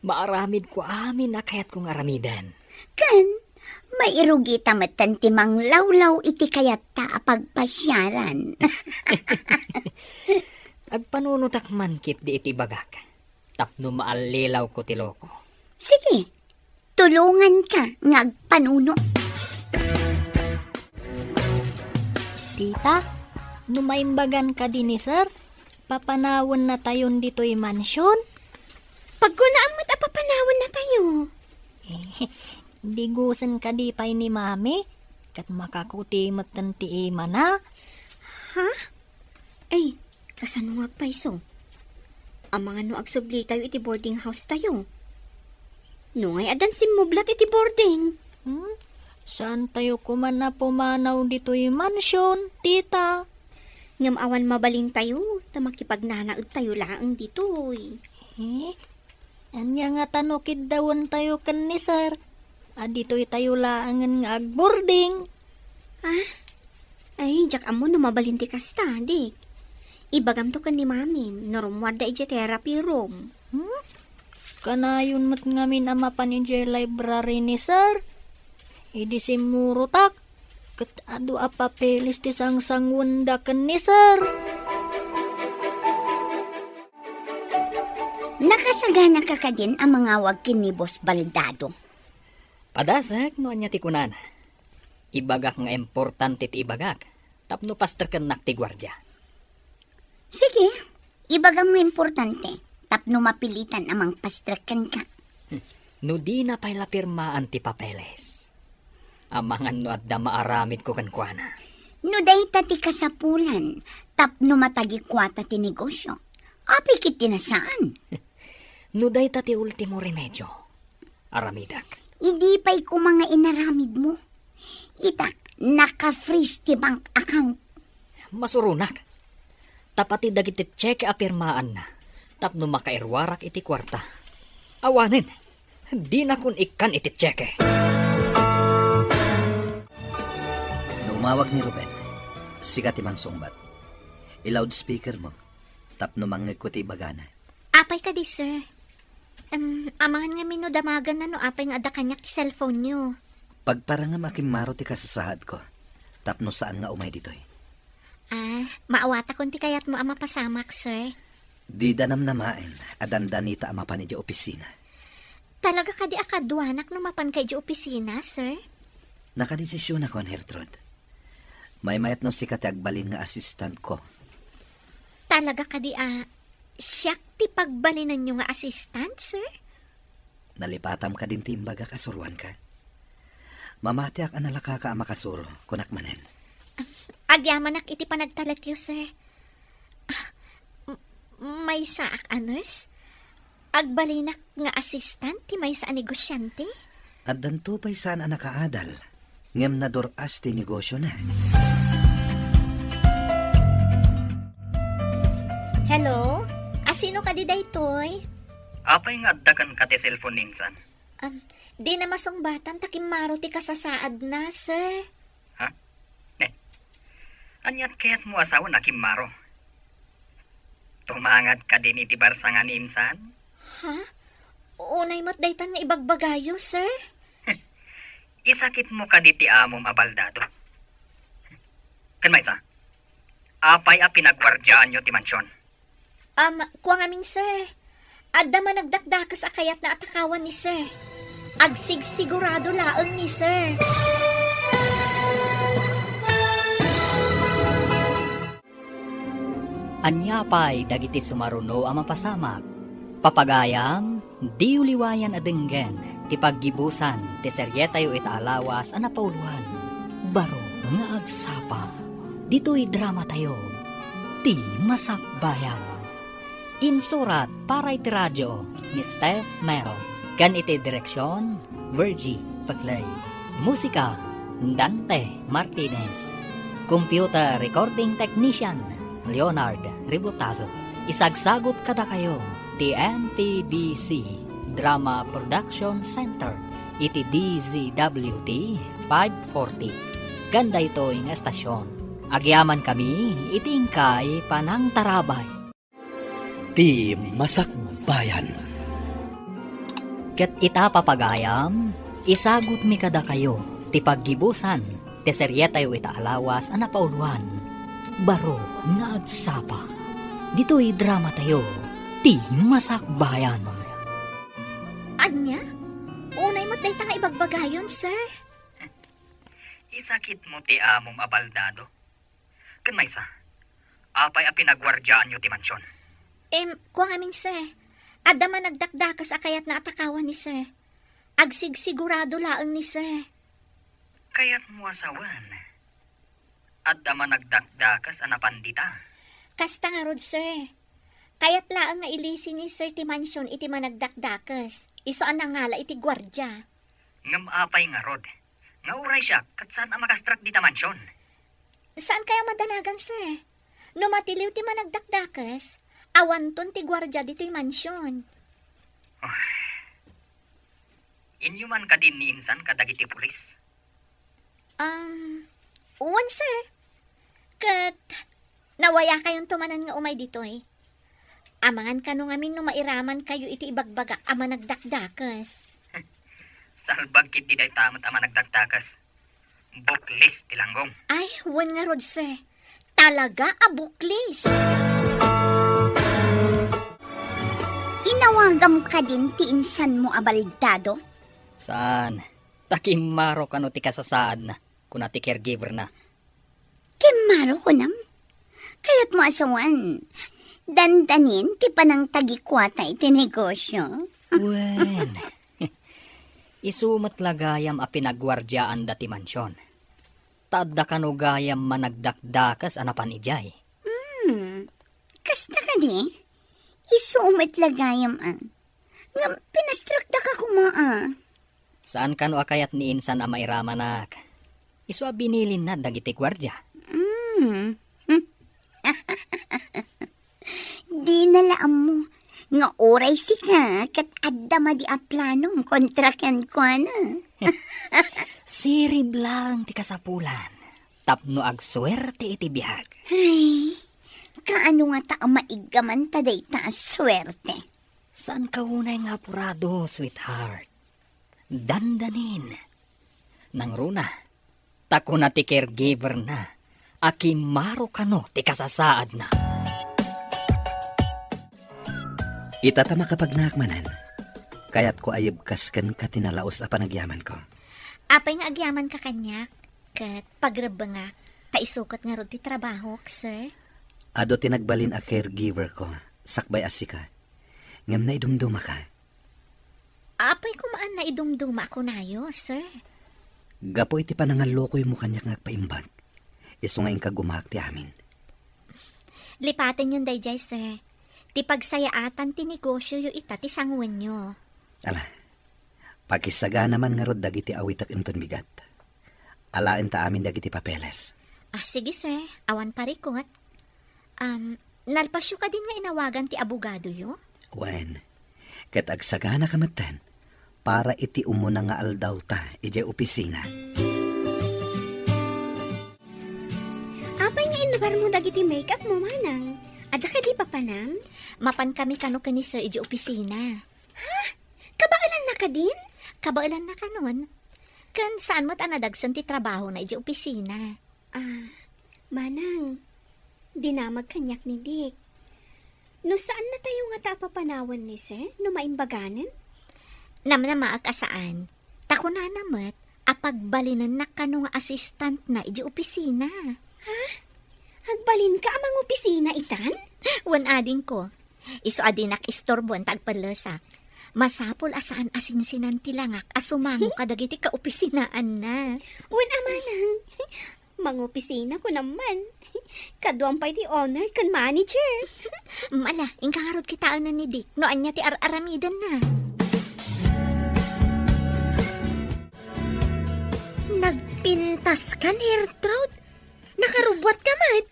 Maaramidko amin a kayatko nga aramiden. Ken, mairugita metten ti manglawlaw iti kayatta a pagpasiaran. Agpanunotak man ketdi iti ibagak, tapno maallilawko ti loko. Sige, tulonganka nga agpanuno. Tita, no maimbagan kadi ni Sir, papanawennatayon ditoy mansion? Pagkunaan met a papanawennatayo. Eh, digusen kadi pay ni Mami, ket makakuti metten ti imana. Ha? Ay, kasano nga agpayso? Amangan no agsublitayo iti boarding house tayo. No ngay addan simmublat iti boarding. Hmm? Saantayo koma a pumanaw ditoy mansion, tita? Ngem awan mabalintayo, ta makipagnanaedtayo laeng ditoy. Eh? Ania ngata no kiddawentayo ken ni Sir? A ditoytayo laengen nga agboarding. Ah? Ay, diak ammo no mabalin ti kasta, Dick. Ibagamto ken ni Mamim no rummuarda idiay therapy room. Hmm? Kanayon met ngamin a mapan idiay library ni Sir. Idi simmurotak, ket adu a papeles ti sangsanguenda ken ni Sir. Nakasaganaka kadin a mangawag ken ni Boss Baldado? Padasek no ania ti kunana. Ibagak nga importante ti ibagak tapno pastrekennak ti guardia. Sige, ibagam nga importante tapno mapilitan a mangpastrek kenka. No dina pay la pirmaan ti papeles. Amangan no adda maaramidko kenkuana. No dayta ti kasapulan tapno matagikuata ti negosio, apay ket ti nasaan? No dayta ti ultimo remedio, aramidek. Idi pay koma nga inaramidmo. Ita, naka-freeze ti bank account. Masuronak. Ta pati dagiti tseke a pirmaanna tapno makairuarak iti kuarta. Awanen, dinakon ikkan iti tseke. No umawag ni Ruben, sika ti mangsungbat. I-loudspeaker mo tapno mangngegko ti ibagana. Apay kadi, sir? Em, amangan ngamin no damaganna no apay nga adda kaniak ti cellphone-yo. Pagparangem a kimmaro ti kasasaadko tapno saan nga umay ditoy. Ah, maawatakon ti kayatmo a mapasamak, sir. Dida namnamaen a dandanita a mapan idiay opisina. Talaga kadi a kaduanak no mapanka idiay opisina, sir? Nakadesisionakon, Gertrude. Maymayat no sika ti agbalin nga assistant-ko. Talaga kadi a siak ti pagbalinanyo nga assistant, sir? Nalipatam kadin ti imbagak a suroanka? Mamatiak a nalakaka a makasuro, kunak manen. Agyamanak iti panagtalekyo, sir. Ah, m-, maysaak a nurse? Agbalinak nga assistant ti maysa a negosiante? Addanto pay saan a nakaadal, ngem nadur-as ti negosiona. Hello? A, sino kadi daytoy? Apay nga adda kenka ti cellphone ni insan? Am, dina masungbatan ta kimmaro ti kasasaadna, sir. Ha? Ne? Aniat kayatmo a sawen a kimmaro? Tumangad kadin iti barsangan ni insan? Ha? Unay met daytan nga ibagbagayo, sir. Isakitmo kadi ti amom a baldado? Ken maysa, apay a pinagguardiaanyo ti mansion? Am, kua ngamin, sir. Adda managdakdakes a kayatna a takawan ni sir. Agsigsigurado laeng ni sir. Ania pay dagiti sumaruno a mapasamak? Papagayam, diyo liwayan a denggen ti paggibusan ti serietayo ita a lawas a napauloan, Baro nga Agsapa. Ditoy dramatayo, Ti Masakbayan. Insurat para iti radio ni Steph Mero, ken iti direksion, Virgie Paclay. Musika, Dante Martinez. Computer recording technician, Leonard Ributazo. Isagsagut kadakayo ti M T B C Drama Production Center iti D Z W T five forty. Ken daytoy nga estasion, agyamankami iti inkay panangtarabay. Ti Masakbayan. Ket ita, papagayam, isagutmi kadakayo ti paggibusan ti serietayo ita a lawas a napauloan, Baro nga Agsapa. Ditoy dramatayo, Ti Masakbayan. Ania? Unay met dayta nga ibagbagayon, sir? Isakitmo ti amom a baldado. Ken maysa, apay a pinagguardiaanyo ti mansion? Em, kua ngamin, sir. Adda managdakdakes a kayatna a takawan ni sir. Agsigsigurado laeng ni sir. Kayatmo a sawen, adda managdakdakes a napan dita? Kasta ngarud, sir. Kayat laeng nga ilisi ni sir ti mansion iti managdakdakes. Isu a nangala iti guardia. Ngem apay ngarud? Nga uray siak, ket saan a makastrak dita mansion? Saan kayo madanagan, sir? No matiliw ti managdakdakes, awanton ti guardia ditoy mansion. Ah. Inyo man kadi ni insan kadagiti pulis? Um, wen, sir. Ket nawayakayonto manen nga umay ditoy. Amangan kano ngamin no mairaman kayo iti ibagbagak a managdakdakes. Salbag ketdi dayta met a managdakdakes. Buklis ti langgong. Ay, wen ngarud, sir. Talaga a buklis. Inawagam kadin ti insanmo a baldado? Saan? Ta kimmaro kano ti kasasaadna, kuna ti caregiver na. Kimmaro kunam? Kayatmo a sawen, dandanin ti panangtagikuata iti negosyo? Wen, isu met la gayam a pinagguardiaanda ti mansion. Ta adda kano gayam managdakdakes a napan idiay. Hmm, kasta kadi? Isu met la gayam a. Ngem pinastrakda ka koma a. Saan kano a kayat ni insan a mairamanak? Isu a binilinna dagiti guardia. Hmm. Dina la ammo nga uray sika ket adda madi a planom kontra kenkuana. Sirib laeng ti kasapulan tapno agsuerte iti biag. Ay, kaano ngata a maiggaman ta dayta a suerte? Saan ka unay nga apurado, sweetheart? Dandanin. Nangruna, ta kuna ti caregiver na a kimmaro kano ti kasasaadna. Ita ta makapagnaak manen, kayatko a yebkas kenka ti nalaus a panagyamanko. Apay nga agyamanka kaniak, ket pagrebbengak, ta isu ket ngarud ti trabahok, sir? Adu ti nagbalin a caregiver ko, sakbay a sika. Ngem naidumdumaka. Apay koma a naidumduma a kunayo, sir? Gapu iti panangallukoymo kaniak nga agpaimbag, isu nga inka gumaak ti amin. Lipatenyon daydiay, sir. Ti pagsayaatan ti negosioyo ita ti sanguenyo. Ala, pakisagana man ngarud dagiti awitek inton bigat. Alaenta amin dagiti papeles. Ah, sige, sir. Awan parikot. Um, nalpasyo kadin nga inawagan ti abogadoyo? Wen, ket agsaganaka metten para iti umuna nga aldawta idiay opisina. Apay nga inlugarmo dagiti make-up mo, manang? Adda kadi papanam? Mapan kami kano ken ni sir idiay opisina. Ha? Kabaelanna kadin? Kabaelanna kanon. Ken saan met a nadagsen ti trabahona idiay opisina. Ah, manang, dinamag kaniak ni Dick. No saannatayo ngata a papanawen ni sir, no maimbaganen? Namnamaak a saan. Ta kunana met a pagbalinennak kano nga assistantna idiay opisina. Ha? Agbalinka a mangopisina itan? Wen adingko. Isu a dinak isturboen ta agpellesak. Masapul a saan a sinsinan ti langak a sumango kadagiti kaopisinaanna. Wen a manang, mangopisina kunam man. Kaduam pay ti owner ken manager. Ala, inka ngarud kitaenen ni Dick no ania ti ar-aramidenna. Nagpintas kan, Gertrude? Nakarubbuat ka met?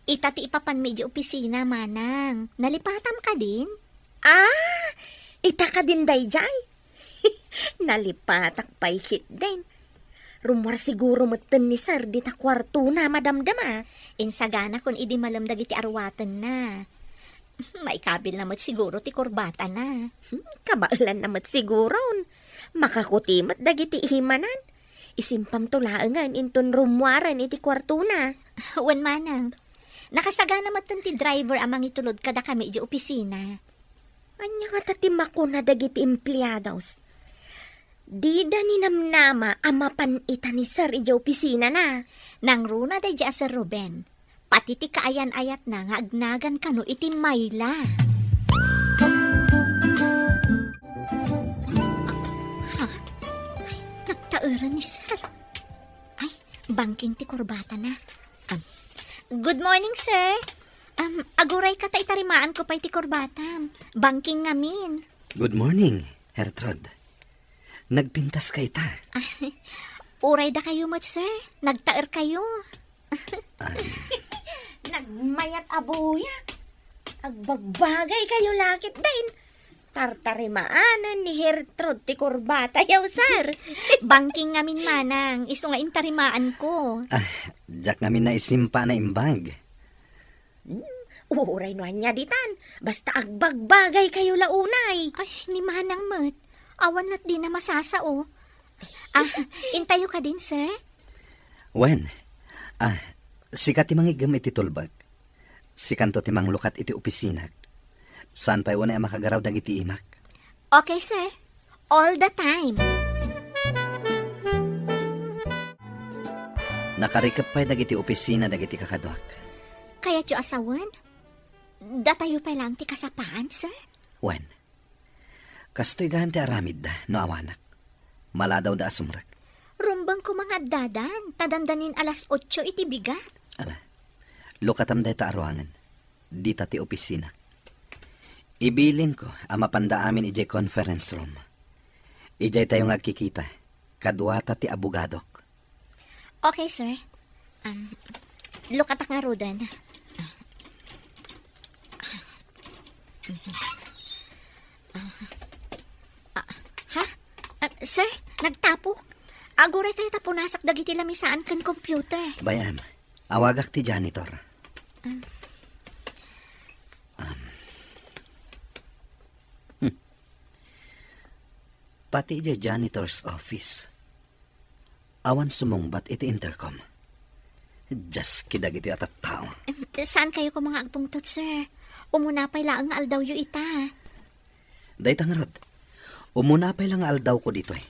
Ita ti ipapanmi idiay opisina, manang. Nalipatam kadin? Ah, ita kadin daydiay? Nalipatak pay ketdin. Rummuar siguro metten ni sir dita kuartona, madamdama. Insaganakon idi malem dagiti arwatenna. Maikabilna met siguro ti kurbatana. Hmm, kabaelanna met siguron. Makakuti met dagiti imanan. Isimpamto laengen inton rummuaren iti kuartona. Wen manang, nakasagana metten ti driver a mangitulod kadakami idiay opisina. Ania ngata ti makuna dagiti empleados? Dida ninamnama a mapan ita ni sir idiay opisinana. Nangruna daydiay a Sir Ruben. Pati ti kaayan-ayatna nga agnagan kano iti mayla. Ha? Ay, nagtaeran ni sir. Ay, bangking ti kurbatana. Um, good morning, sir. Um, agurayka ta itarimaanko pay ti kurbatam. Bangking ngamin. Good morning, Gertrude. Nagpintas ka ita. Uray dakayo met, sir. Nagtaer kayo. Ay. Nagmayat a buyak. Agbagbagay kayo lakit din. Tartarimaanan ni Gertrude ti kurbata, yaw, sir. Bangking ngamin manang, isu nga intarimaan ko. Ah, diak ngamin naisimpa a naimbag. Hmm, uray no ania ditan, basta agbagbagay kayo la unay. Ay, ni manang met. Awan lat dina masasao. Ah, intayo kadin, sir? Wen, ah, sika ti mangiggem iti tulbek. Sikanto ti manglukat iti opisinak. Saan pay unay a makagaraw dagiti imak. Okay, sir. All the time. Nakarikep pay dagiti opisina dagiti kakaduak. Kayatyo a sawen? Datayo pay laeng ti kasapaan, sir? Wen, kastoy gayam ti aramidda no awanak. Maladawda a sumrek. Rumbeng koma nga addadan, ta dandanin alas otso iti bigat. Ala, lukatam dayta a ruangan. Dita ti opisinak. Ibilinko a mapanda amin idiay conference room. Idiay tayo nga agkikita. Kaduata ti abogadok. Okay, sir. Um, lukatak ngaruden. Ah, ha? Ah, sir, nagtapok. Aguray kayo ta punasak dagiti lamisaan ken computer. Bay-am, awagak ti janitor. Um. Um. Hmm. Pati idiay janitor's office. Awan sumungbat iti intercom. Dios, kadagitoy a tattao. Em, saan kayo koma nga agpungtot, sir? Umuna pay laeng nga aldawyo ita. Dayta ngarud, umuna pay la nga aldawko ditoy.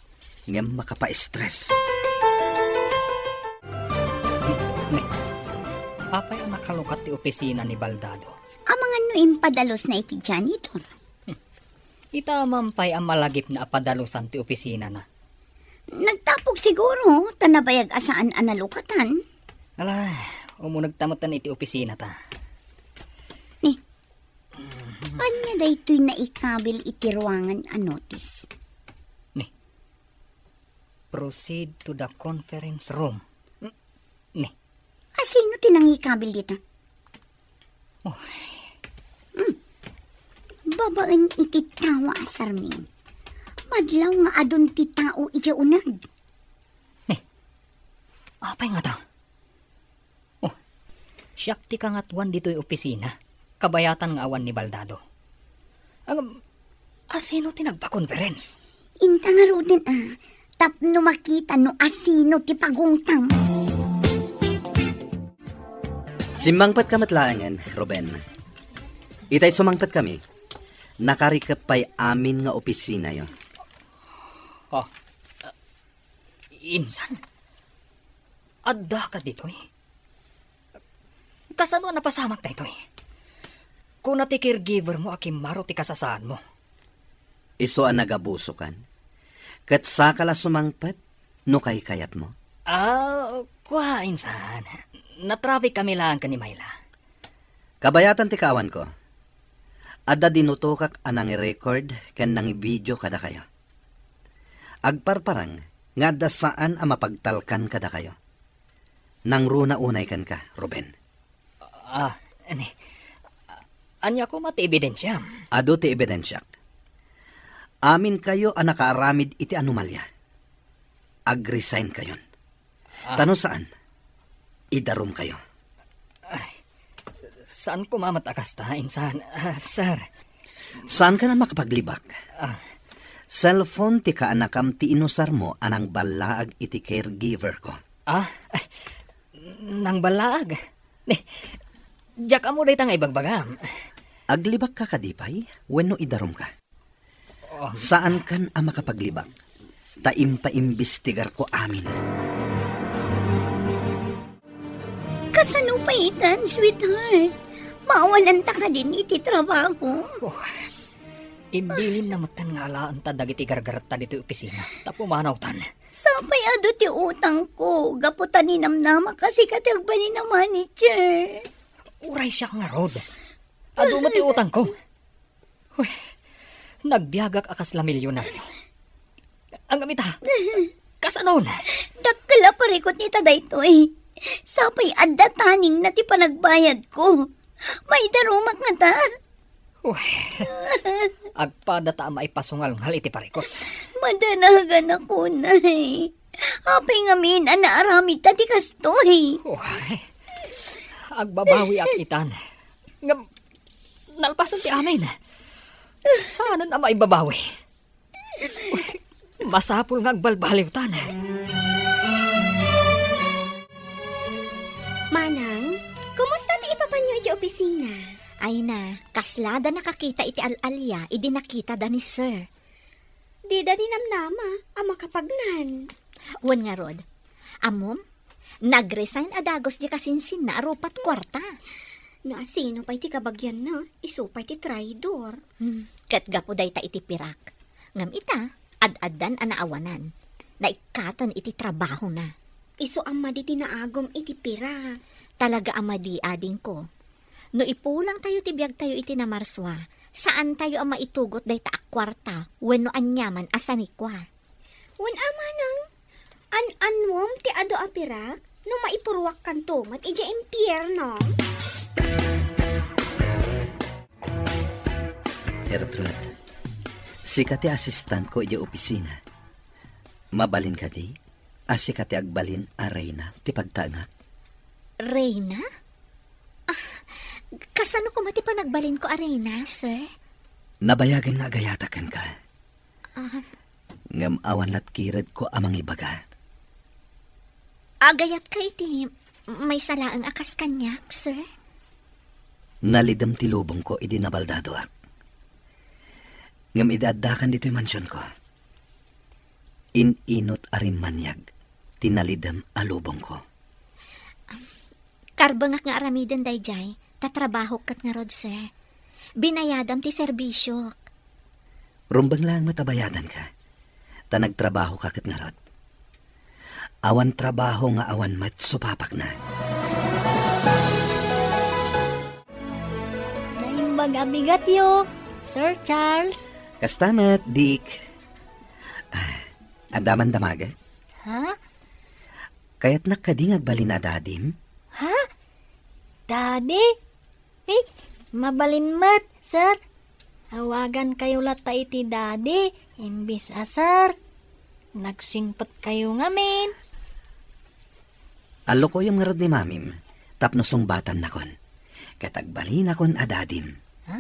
Ngem makapa-stress. Ni, apay a nakalukat ti opisina ni Baldado? Amangan no impadalusna iti janitor. Ita man pay a malagipna a padalusan ti opisinana. Nagtapok siguro, ta nabayag a saan a nalukatan. Ala, umunegta metten iti opisinata. Ni, ania daytoy naikabil iti ruangan a notice? Ni, proceed to the conference room. Ni. Asino ti nangikabil dita? Oy. Hmm. Babaen iti tawa a sarming. Madlaw nga adun ti tao idiay uneg. Ni, apay ngata? Oh, siak ti kangatuan ditoy opisina. Kabayatan nga awan ni Baldado. Ang, asino ti nagpa-conference? Inta ngaruden a, tapno makita no asino ti pagungtam. Simmangpetka met laengen, Ruben. Itay sumangpet kami. Nakarikep pay amin nga opisinayo. Oh, insan? Addaka ditoy? Kasano a napasamak daytoy? Kuna ti caregiver mo a kimmaro ti kasasaadmo. Isu a nagabusokan. Ket saka la sumangpet no kaykayatmo. Ah, kua, insan. Natraffic kami laeng ken ni Myla. Kabayatan ti kaawanko. Adda dinutokak a nangirecord ken nangibidio kadakayo. Agparparang nga adda saan a mapagtalkan kadakayo. Nangruna unay kenka, Ruben. Ah, ani, ania koma ti ebidensiam? Adu ti ebidensiak. Aminkayo a nakaaramid iti anomalia. Ag-resign kayon. Ah. Ta no saan, idarumkayo. Ay, saan koma met a kasta, insan, ah, sir. Saankan a makapaglibak. Ah. Cellphone ti kaanakam ti inusarmo a nangballaag iti caregiver ko. Ah? Nangballaag? Ni, diak ammo dayta nga ibagbagam. Aglibakka kadi pay wenno idarumka? Oh. Saankan a makapaglibak, ta impaimbestigarko amin. Kasano pay itan, sweetheart? Maawananta kadin iti trabaho? Oh, imbilinna metten nga alaenta dagiti gargaretta ditoy opisina, ta pumanawtan. Sapay adu ti utangko, gapu ta ninamnamak a sika ti agbalin a manager. Uray siak ngarud. Adu met ti utangko. Uy, nagbiagak a kasla milyonario. Ngem ita, kasanon? Dakkel a parikut ita daytoy. Sapay adda taningna ti panagbayadko. Maidarumak ngata. Uy, agpadata a maipasungalngal iti parikut. Madanagan ako, Nay. Apay ngamin a naaramidta ti kastoy? Uy, agbabawiak itan. Ngem, nalpasen ti amin. Saanen a maibabawi. Masapul nga agbalbaliwtan. Manang, kumusta ti ipapanyo iti opisina? Ay na, kasla da nakakita iti al-alia idi nakitada ni Sir. Dida ninamnama a makapagnan. Wen ngarud, ammom, nag-resign a dagus di kasinsinna a rupa't kuarta. No asino pay ti kabagianna, isu pay ti traidor. Hmm, ket gapu dayta iti pirak. Ngem ita, ad-addan a naawanan. Naikkaten iti trabahona. Isu a madi ti naagum iti pirak. Talaga a madi, adingko. No ipulangtayo ti biagtayo iti Namarsua, saantayo a maitugot dayta a kuarta wenno aniaman a sanikua. Wen a manang, an-annuem ti adu a pirak no maipuruakkanto met idiay impierno? Gertrude, sika ti asistentko idiay opisina. Mabalin kadi a sika ti agbalin a reyna ti pagtaengak? Reyna? Ah, kasano koma ti panagbalinko a reyna, sir? Nabayagen nga agayatak kenka. Ah. Ngem awan lat kiredko a mangibaga. Agayatka iti maysa laeng a kas kaniak, sir? Nalidem ti lubongko idi nabaldadoak. Ngem idi addakan ditoy mansionko, in-inut a rimmaniag ti nalidem a lubongko. Karbengak nga aramiden daydiay, ta trabahok ket ngarud, sir. Binayadam ti serbisiok. Rumbeng laeng met a bayadanka, ta nagtrabahoka ket ngarud. Awan trabaho nga awan met supapakna. Naimbag a bigatyo, Sir Charles. Kasta met, Dick. Ah, adda man damagek? Ha? Kayatnak kadi nga agbalin a dadim? Ha? Daddy? Eh, mabalin met, sir. Awagankayo latta iti daddy, imbis a sir. Nagsingpetkayo ngamin. Allokoyem ngarud ni mamim, tapno sungbatannakon. Ket agbalinakon a dadim. Ha?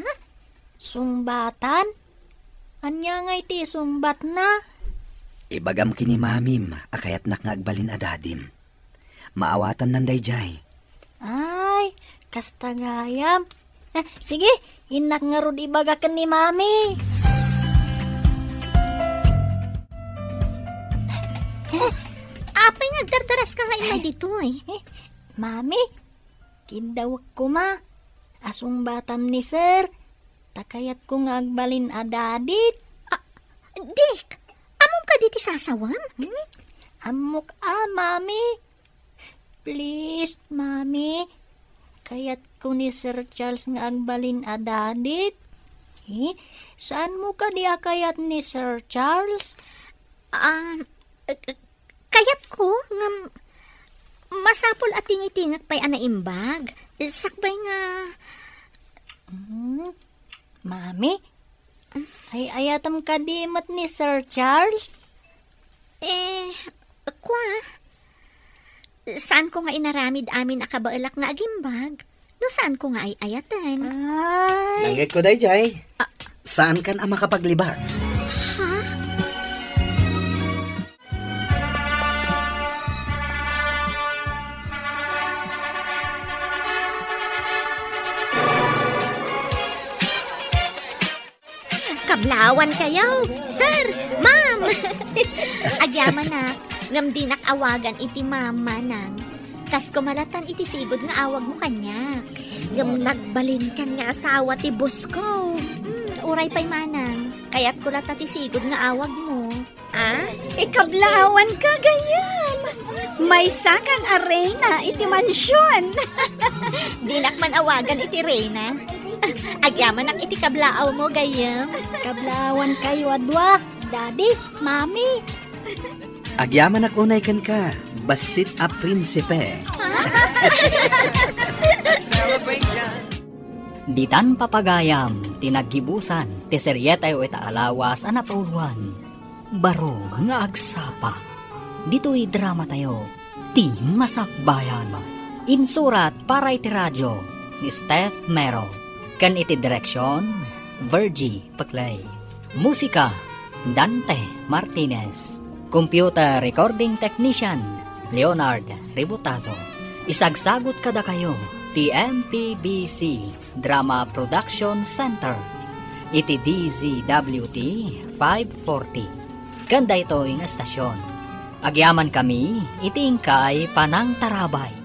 Sungbatan? Ania nga iti sungbatna? Ibagam ken ni mamim a kayatnak nga agbalin a dadim. Maawatannan daydiay. Ay, kasta gayam. Ah, sige, innak ngarud ibaga ken ni Mami. Oh, apay nga agdardaraska nga immay ditoy? Eh, Mami, kiddawek koma. Asungbatam ni Sir. Ta kayatko nga agbalin a dadit. Ah, Dick, ammom kadi ti sasawem? Hmm? Ammok a, Mami. Please, Mami. Kayatko ni Sir Charles nga agbalin a dadit. Eh, saanmo kadi a kayat ni Sir Charles? Ah, eh, eh, kayatko nga masapul a tingitingek pay a naimbag. Sakbay nga Hmm? Mami? Ay-ayatem kadi met ni Sir Charles? Eh, kua, saanko nga inaramid amin a kabaelak nga agimbag no saanko nga ay-ayaten. Ay. Nangngegko daydiay. Ah. Saankan a makapaglibak. Ha? Kablawan kayo, sir, ma'am. Agyamanak, ngem dinak awagan iti ma'am, manang. Kas kumalatan iti sigud nga awagmo kaniak. Ngem nagbalinkan nga asawa ti boss ko. Hmm, uray pay manang. Kayatko latta ti sigud nga awagmo. Ah? Ikablawan ka, gayam. Maysa kang a reyna iti mansyon. Dinak man awagan iti reyna. Agyamanak iti kablaaw mo, gayam. Kablaawan kayo a dua, Daddy, Mami. Agyamanak unay kenka, bassit a prinsipe. Ditan papagayam ti naggibusan ti serietayo ita a lawas a napauluan, Baro nga Agsapa. Ditoy dramatayo, Ti Masakbayan. Insurat para iti radio ni Steph Mero. Ken iti direksyon, Virgie Peclay. Musika, Dante Martinez. Computer Recording Technician, Leonard Ributazo. Isagsagut kadakayo ti M P B C Drama Production Center iti D Z W T five forty. Ken daytoy nga estasyon, agyamankami iti inkay panangtarabay.